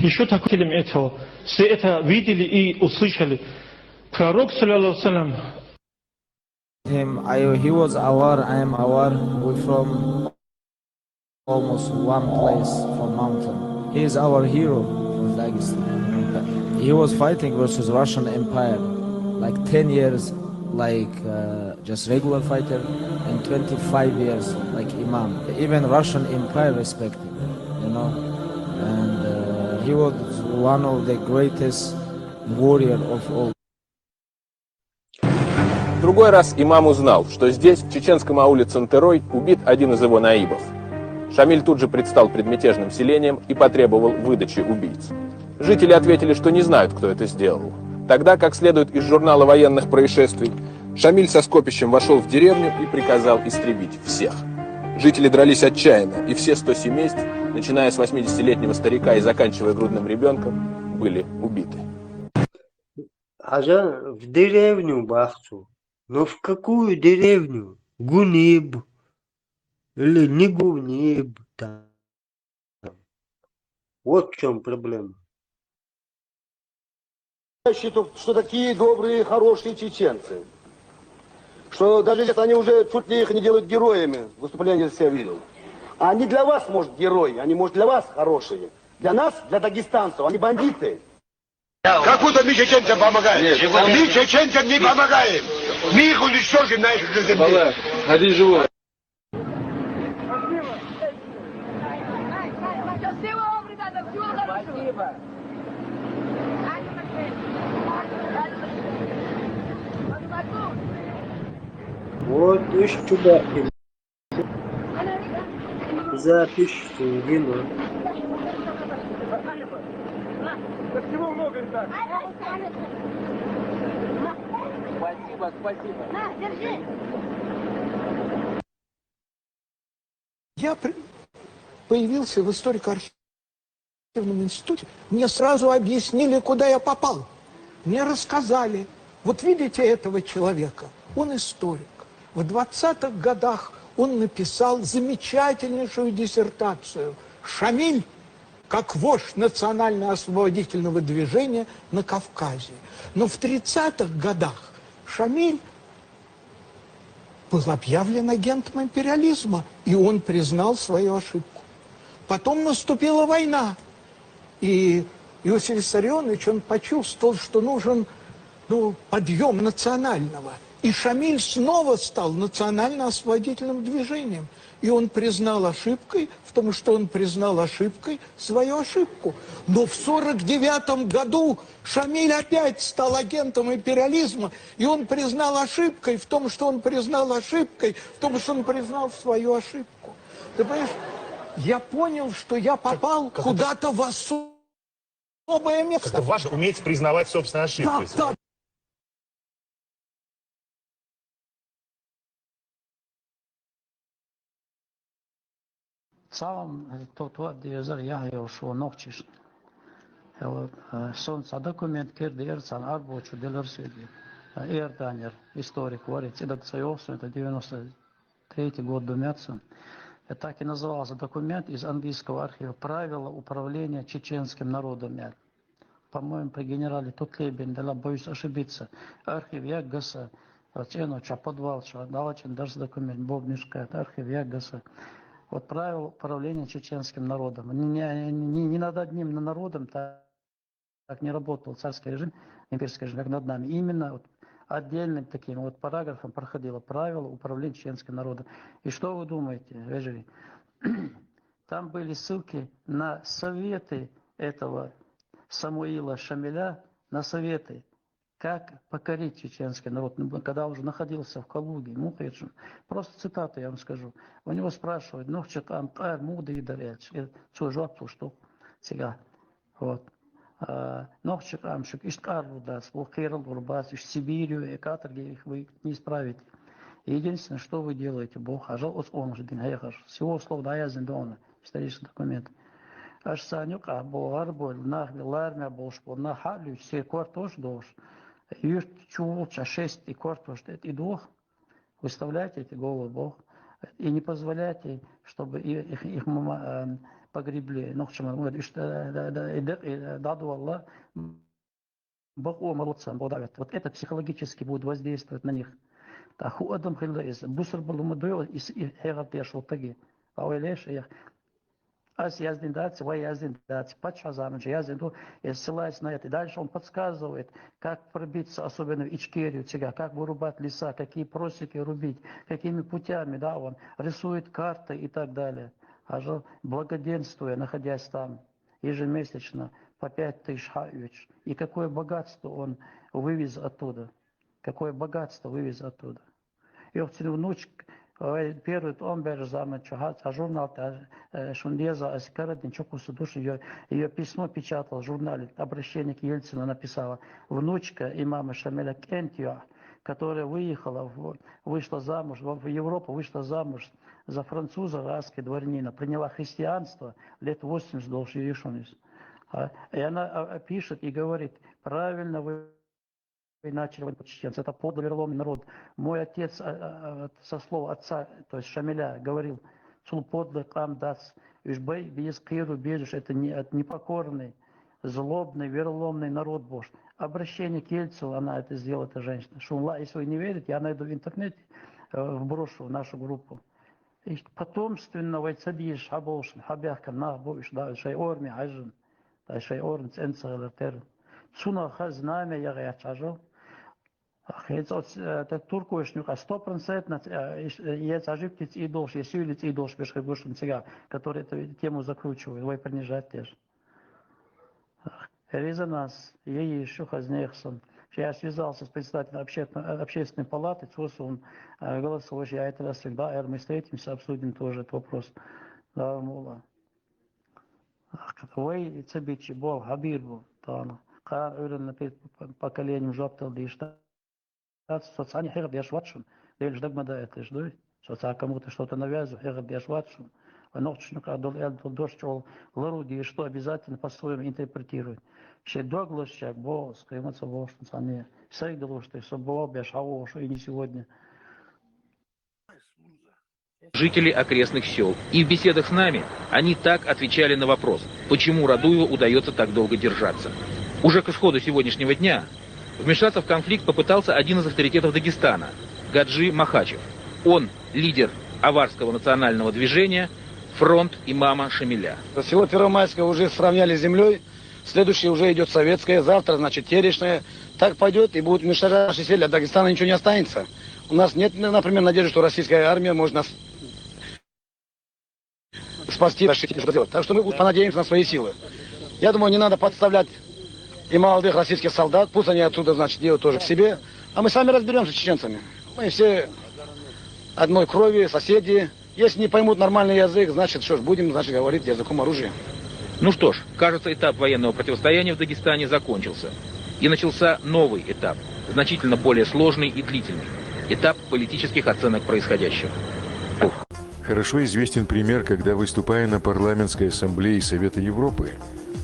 Еще такой свидетелем этого. Все это видели и услышали. Пророк, саллаллаху алейхи ва саллям, Him, I, he was Awar, I am Awar. We from almost one place, from mountain. He is our hero for Dagestan. He was fighting versus Russian Empire, like ten years, like uh, just regular fighter, and twenty-five years like imam. Even Russian Empire respect him, you know. And uh, he was one of the greatest warrior of all. В другой раз имам узнал, что здесь, в чеченском ауле Центерой, убит один из его наибов. Шамиль тут же предстал пред мятежным селением и потребовал выдачи убийц. Жители ответили, что не знают, кто это сделал. Тогда, как следует из журнала военных происшествий, Шамиль со скопищем вошел в деревню и приказал истребить всех. Жители дрались отчаянно, и все сто семейств, начиная с восьмидесятилетнего старика и заканчивая грудным ребенком, были убиты. Хажа в деревню бахцу. Но в какую деревню? Гуниб. Или не Гуниб там. Вот в чем проблема. Считаю, что такие добрые, хорошие чеченцы, что даже сейчас они уже чуть ли их не делают героями, выступление здесь я видел. Они для вас, может, герои, они, может, для вас хорошие. Для нас, для дагестанцев, они бандиты. Как будто мы чеченцам помогаем. Мы чеченцам не помогаем. Мы их уничтожим на их же земле. Вот уж чудо. Запись Кунгина. Спасибо, спасибо. Я при- появился в историко-архивном институте, мне сразу объяснили, куда я попал. Мне рассказали: «Вот видите этого человека, он историк». В двадцатых годах он написал замечательнейшую диссертацию «Шамиль как вождь национально-освободительного движения на Кавказе». Но в тридцатых годах Шамиль был объявлен агентом империализма, и он признал свою ошибку. Потом наступила война, и Иосиф Виссарионович, он почувствовал, что нужен, ну, подъем национального. И Шамиль снова стал национально-освободительным движением. И он признал ошибкой, в том, что он признал ошибкой свою ошибку. Но в сорок девятом году Шамиль опять стал агентом империализма, и он признал ошибкой в том, что он признал ошибкой, в том, что он признал свою ошибку. Ты понимаешь, я понял, что я попал куда-то в особое место. Это важно уметь признавать собственные ошибки. Да, да. Цалам, то то дезер яхьёл шо нохчишна. Хьо, э, сон ца документ кир дер цан арбочу делер сюди. Э, Иорданер историк вари цидак ца ёхсун, это девяносто третий год думятся. Э, так и назывался документ из английского архива «Правила управления чеченским народом». По-моему, при генерале Тутлебин, да, боюсь ошибиться. Архив я гаса, цену ча подвал, ча далачин дарс документ, Бог не шкает, архив я гаса. Вот правила управления чеченским народом. Не, не, не, не над одним народом, так, так не работал царский режим, имперский режим, как над нами. Именно вот отдельным таким вот параграфом проходило правило управления чеченским народом. И что вы думаете, Вежеви? Там были ссылки на советы этого Самуила Шамиля, на советы, как покорить чеченский народ, ну, когда он уже находился в Калуге, Мухачевске. Просто цитату я вам скажу. У него спрашивают: «Нохчик ам къар муды даряч?» Цо жоп слушал, цыган. Вот. А, «Нохчик ам шук ишт къар рудас, бо херал урбас, ишт Сибирью и каторге их вы не исправите. Единственное, что вы делаете, бо хажал ос он же дин хехаш». С его слов, да, я зин дона, исторический документ. Аш саню къа бо гар бо нах би лармя болш бо на халю се квартош дош. Юрт чул ча шесть и квартош тет и дух. Выставляйте эти головы, бо. И не позволяйте, чтобы и- их, их мама, эм, погребли. Нохчиман, вот, ишт, да, да, да, и дек, и дадвалла. Бо умалцан, бо давят. Вот это психологически будет воздействовать на них. Та ху адам хилла из. Бусар балума дуйо из и хегар теш вот таги. А ойлеш, я. Ас яздин дац, вай яздин дац, пача заманча яздин ду, и ссылаясь на это. Дальше он подсказывает, как пробиться, особенно в Ичкерию, цыган, как вырубать леса, какие просеки рубить, какими путями, да, он рисует карты и так далее. А же благоденствуя, находясь там, ежемесячно по пять тысяч хаевич. И какое богатство он вывез оттуда. Какое богатство вывез оттуда. Ёхцин внучка, ой, первый том бер заман чуха, а журнал та, э, Шундеза, а Скородин, чё кусу души, её, её письмо печатал в журнале, обращение к Ельцину написала. Внучка имама Шамиля Кентьё, которая выехала, в- вышла замуж, в в Европу вышла замуж за француза, раски дворянина, приняла христианство, лет восемьдесят долж Иешунис. А, и она а, а, пишет и говорит: «Правильно вы начали войну против чеченцев. Это подлый вероломный народ. Мой отец, а, а, а, со слов отца, то есть Шамиля, говорил: цул подлый къам дац, уж бай без киру бежишь, это не, это непокорный, злобный, вероломный народ бо». Обращение к Ельцину, она это сделала, эта женщина. Шунла, если вы не верите, я найду в интернете, э, вброшу в нашу группу. И потомственного цадиш хаболшин, хабяхка нах бо уж да, шай орми хажин, да, шай орми ценцелер тер. Цуна ха знамя я гачажо. Хец от, э, это туркуешнюк, а сто процентов, э, еш- э, ец ошибки цидолш, есюли цидолш бешхе гушин цыган, который эту тему закручивает, вай принижать теж. Резонанс, ей ещё хазнехсон. Я связался с председателем общественной, общественной палаты, Цусун, э, голосовой, я это раз всегда, э, мы встретимся, обсудим тоже этот вопрос. Да, мула. Вай цабичи бол, хабир бол, тана. Кар уйрен на перед поколением жоптал дишта. Со цани хер деш ватшун. Дель ждагмада это ждой. Со ца кому-то что-то навязываю, хер деш ватшун. Вай нохчашна къадал аьлла дола дош чӀоагӀа лару дезаш, что обязательно по-своему интерпретировать. Шоай дог лазачарга боху ас, кхин маца бохуш цхьанне, сайга луш тӀе со боху беш хьавогӀуш и не сегодня. Жители окрестных сёл. И в беседах с нами они так отвечали на вопрос, почему Радуеву удаётся так долго держаться. Уже к исходу сегодняшнего дня вмешаться в конфликт попытался один из авторитетов Дагестана, Гаджи Махачев. Он лидер аварского национального движения «Фронт имама Шамиля». Село Первомайское уже сравняли с землей, следующее уже идет Советское, завтра, значит, Терешное. Так пойдет и будет уничтожать наши села, от Дагестана ничего не останется. У нас нет, например, надежды, что российская армия может нас спасти, защитить, что делать. Так что мы понадеемся на свои силы. Я думаю, не надо подставлять и молодых российских солдат, пусть они отсюда, значит, делают тоже к себе, а мы сами разберемся с чеченцами. Мы все одной крови, соседи. Если не поймут нормальный язык, значит, что ж, будем, значит, говорить языком оружия. Ну что ж, кажется, этап военного противостояния в Дагестане закончился. И начался новый этап, значительно более сложный и длительный. Этап политических оценок происходящего. Хорошо известен пример, когда, выступая на Парламентской ассамблее Совета Европы,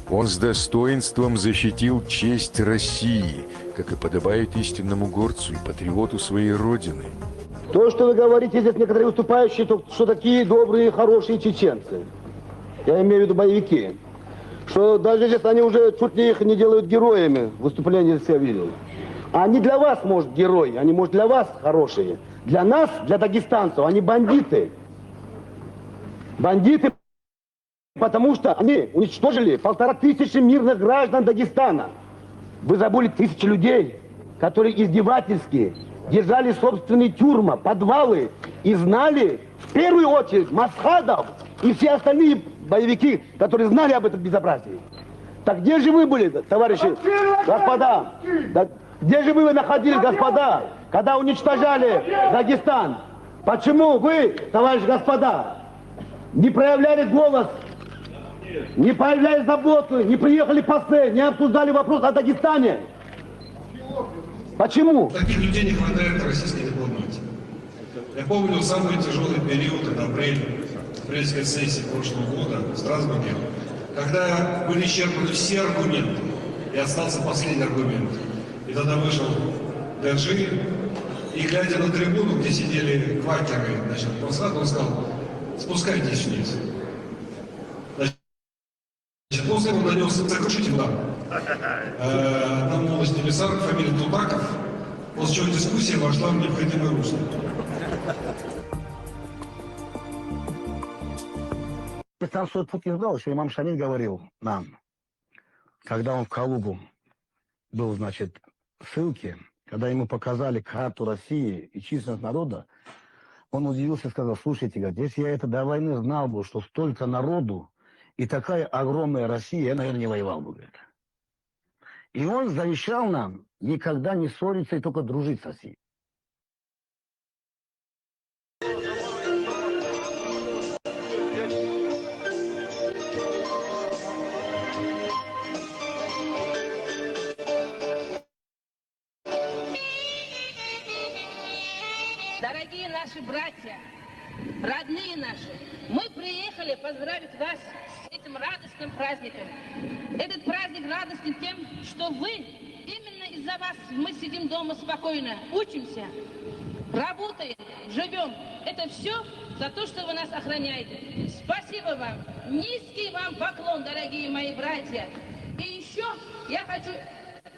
он с достоинством защитил честь России, как и подобает истинному горцу и патриоту своей Родины. То, что вы говорите здесь, некоторые выступающие, то, что такие добрые, хорошие чеченцы, я имею в виду боевики, что даже здесь они уже чуть ли их не делают героями, выступления здесь я видел. Они для вас, может, герои, они, может, для вас хорошие. Для нас, для дагестанцев, они бандиты. Бандиты, потому что они уничтожили полторы тысячи мирных граждан Дагестана. Вы забыли тысячи людей, которые издевательски держали собственные тюрьмы, подвалы и знали в первую очередь Масхадов и все остальные боевики, которые знали об этом безобразии. Так где же вы были, товарищи, господа? Да где же вы находились, господа, когда уничтожали Дагестан? Почему вы, товарищи, господа, не проявляли голос, не проявляли заботу, не приехали послы, не обсуждали вопрос о Дагестане? Почему? Таких людей не хватает в российской дипломатии. Я помню самый тяжелый период, это апрель, апрельская сессия прошлого года в Страсбурге, когда были исчерпаны все аргументы, и остался последний аргумент. И тогда вышел Гаджи, и глядя на трибуну, где сидели квакеры, значит, Масхадов, он сказал: «Спускайтесь вниз». Значит, после он нанес сокрушительный удар э, одному из комиссаров, фамилия Тутаков, после чего дискуссия вошла в необходимое русло. Там свой путь не знал, еще имам Шамиль говорил нам, когда он в Калугу был, значит, в ссылке, когда ему показали карту России и численность народа, он удивился и сказал: «Слушайте, говорит, если я это до войны знал бы, что столько народу и такая огромная Россия, я, наверное, не воевал бы», говорит. И он завещал нам никогда не ссориться и только дружить с Россией. Дорогие наши братья, родные наши, мы приехали поздравить вас с этим радостным праздником. Этот праздник радостен тем, что вы, именно из-за вас мы сидим дома спокойно, учимся, работаем, живем. Это все за то, что вы нас охраняете. Спасибо вам. Низкий вам поклон, дорогие мои братья. И еще я хочу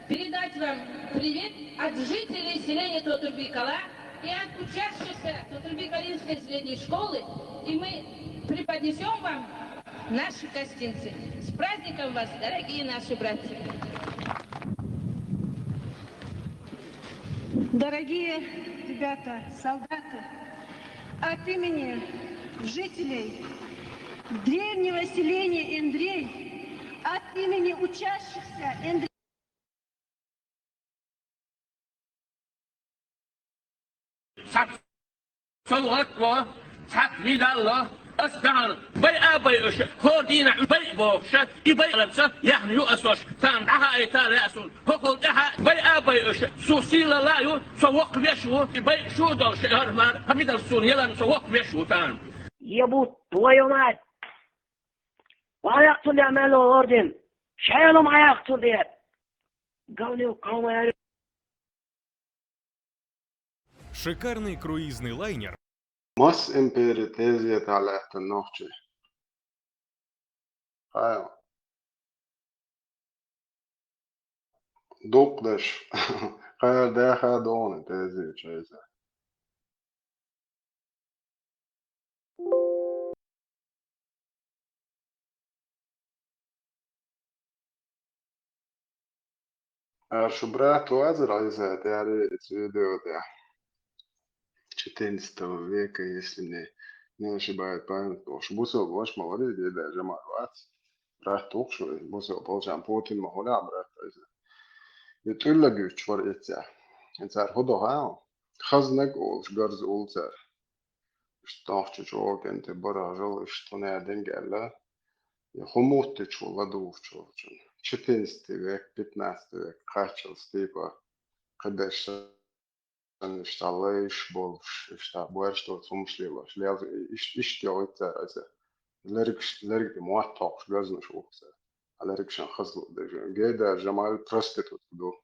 передать вам привет от жителей селения Тотурбикала и от учащихся Тотурбикалинской средней школы. И мы преподнесем вам наши гостинцы. С праздником вас, дорогие наши братья! Дорогие ребята, солдаты, от имени жителей древнего селения Эндрей, от имени учащихся Эндрей, Совгъат во, цхьаъ медаль ло, ас даьна байъа байъуш, хӀора дийнахь байъа бохуш, и байъаларца яхна ю ас ош, царна дӀахаийта лаьа суна. ХӀокхул тӀаьхьа байъа байъуш, суна сийлалла а ю, со воккха веш ву, и байъа шу а долуш, хӀара мара, хӀара медаль суна яларна со воккха веш ву царна. Я буду Твою мать! Ма яхцун де мел орден! Шелум ма яхцун де! Говнюк, кому я Шикарный круизный лайнер. Мас импери тезеталь лаьттан нохчий. Хай. Дукха деш. Хайр даха дони тезет чайза. Ар шу брат вазар Ӏийса тӀаьхьа эцу видео тӀехь. Четырнадцатого века, если мне не ошибает память, бохуш, бусалба ваша ма вара, деда жамаӀат вац. Брат вукхуш вай, бусалба палчан Путин ма хуьлу брат Ӏийса. И тӀуьлла гуьттуш вара эццехь. И цара хӀун до хьа? Хазнаг олуш гарза улу цара. Иштта нохча чӀогӀа кӀентий барахь жал иштта хӀун аьлла динга аьлла, и хӀун муттича ву ладугӀучу волчун. Четырнадцатый век, пятнадцатый век кхаччалц типа кхидерш санна иштта лайш болуш, иштта боьрша доцу хӀумаш лелош, лелаш, иш-, иштта йогӀуьйту цара аса. Лергаш, лерг тӀе мотт хьокхуш гарзнаш ву цара. Лергашан хазлу дежа. Гейдар Жамал проститутка ду.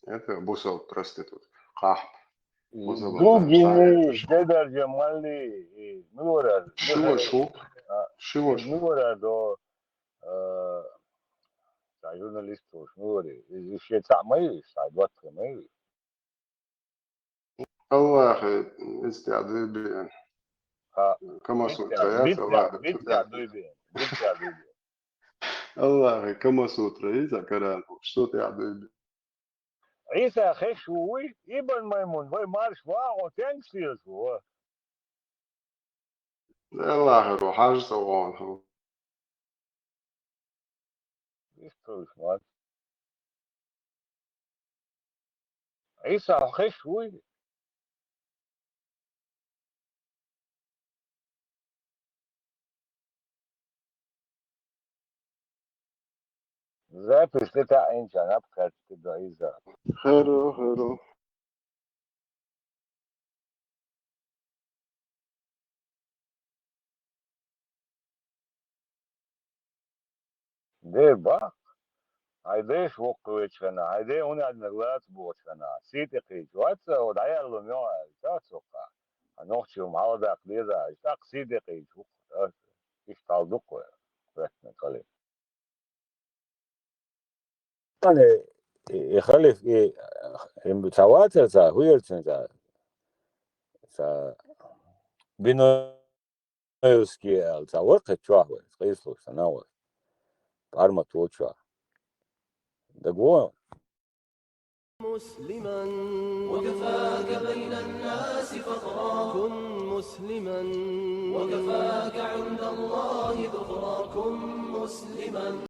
Это бусалба проститутка. Кхахьпа. Бусалба Дуги, Гейдар Жамали, и, ну, вара, Ши вара шу? А, Ши вара шу? Ну, вара до, э, цхьа журналист волуш, ну, вара, иза шен цхьаъ ма ю, цхьа доттагӀа ма ю. Аллахье, иза тӀе дуй беана. Ха. Камасутра яц, Аллахье, дуй беана. Аллахье, Камасутра иза каран, шу тӀе дуй беана. Ӏийса хеш ву вуй, Ибн Маймун, вай марш вагӀо, тенкаш лелаш ву. Аллахье, хьажа ца вогӀу. Иштта вуьш вац. Ӏийса хьо хеш вуй? Запись тӀе таӀийначарна наб кхаьчча до Ӏийса. Херо, херо. Де баккха. Хьайн дайша воккхавечу хенахь, хьайн ден хӀун аьлларг лаца бохучу хенахь, сий тӀе кхийча вац, хьо дӀаяьлла йо аьлла, ца цоккха. Хьан нохчий хӀума хьаладаккха деза аьлча, тӀаккха сий тӀе кхийча ву-кх. Иштта хьал ду-кх вай, кхоьттинарг хилийта. Ани, и, и халиф, и, и ца вацара ца, хӀун яра цуьнан ца, ца Биноевский аьлла, ца вара кхин чохь вай, къийсалуш ца нагӀо. ПӀаьрмат волчохь. ДагавогӀу? مسلما وكفاك بين الناس فخرا. كن مسلما وكفاك عند الله ذخرا. كن مسلما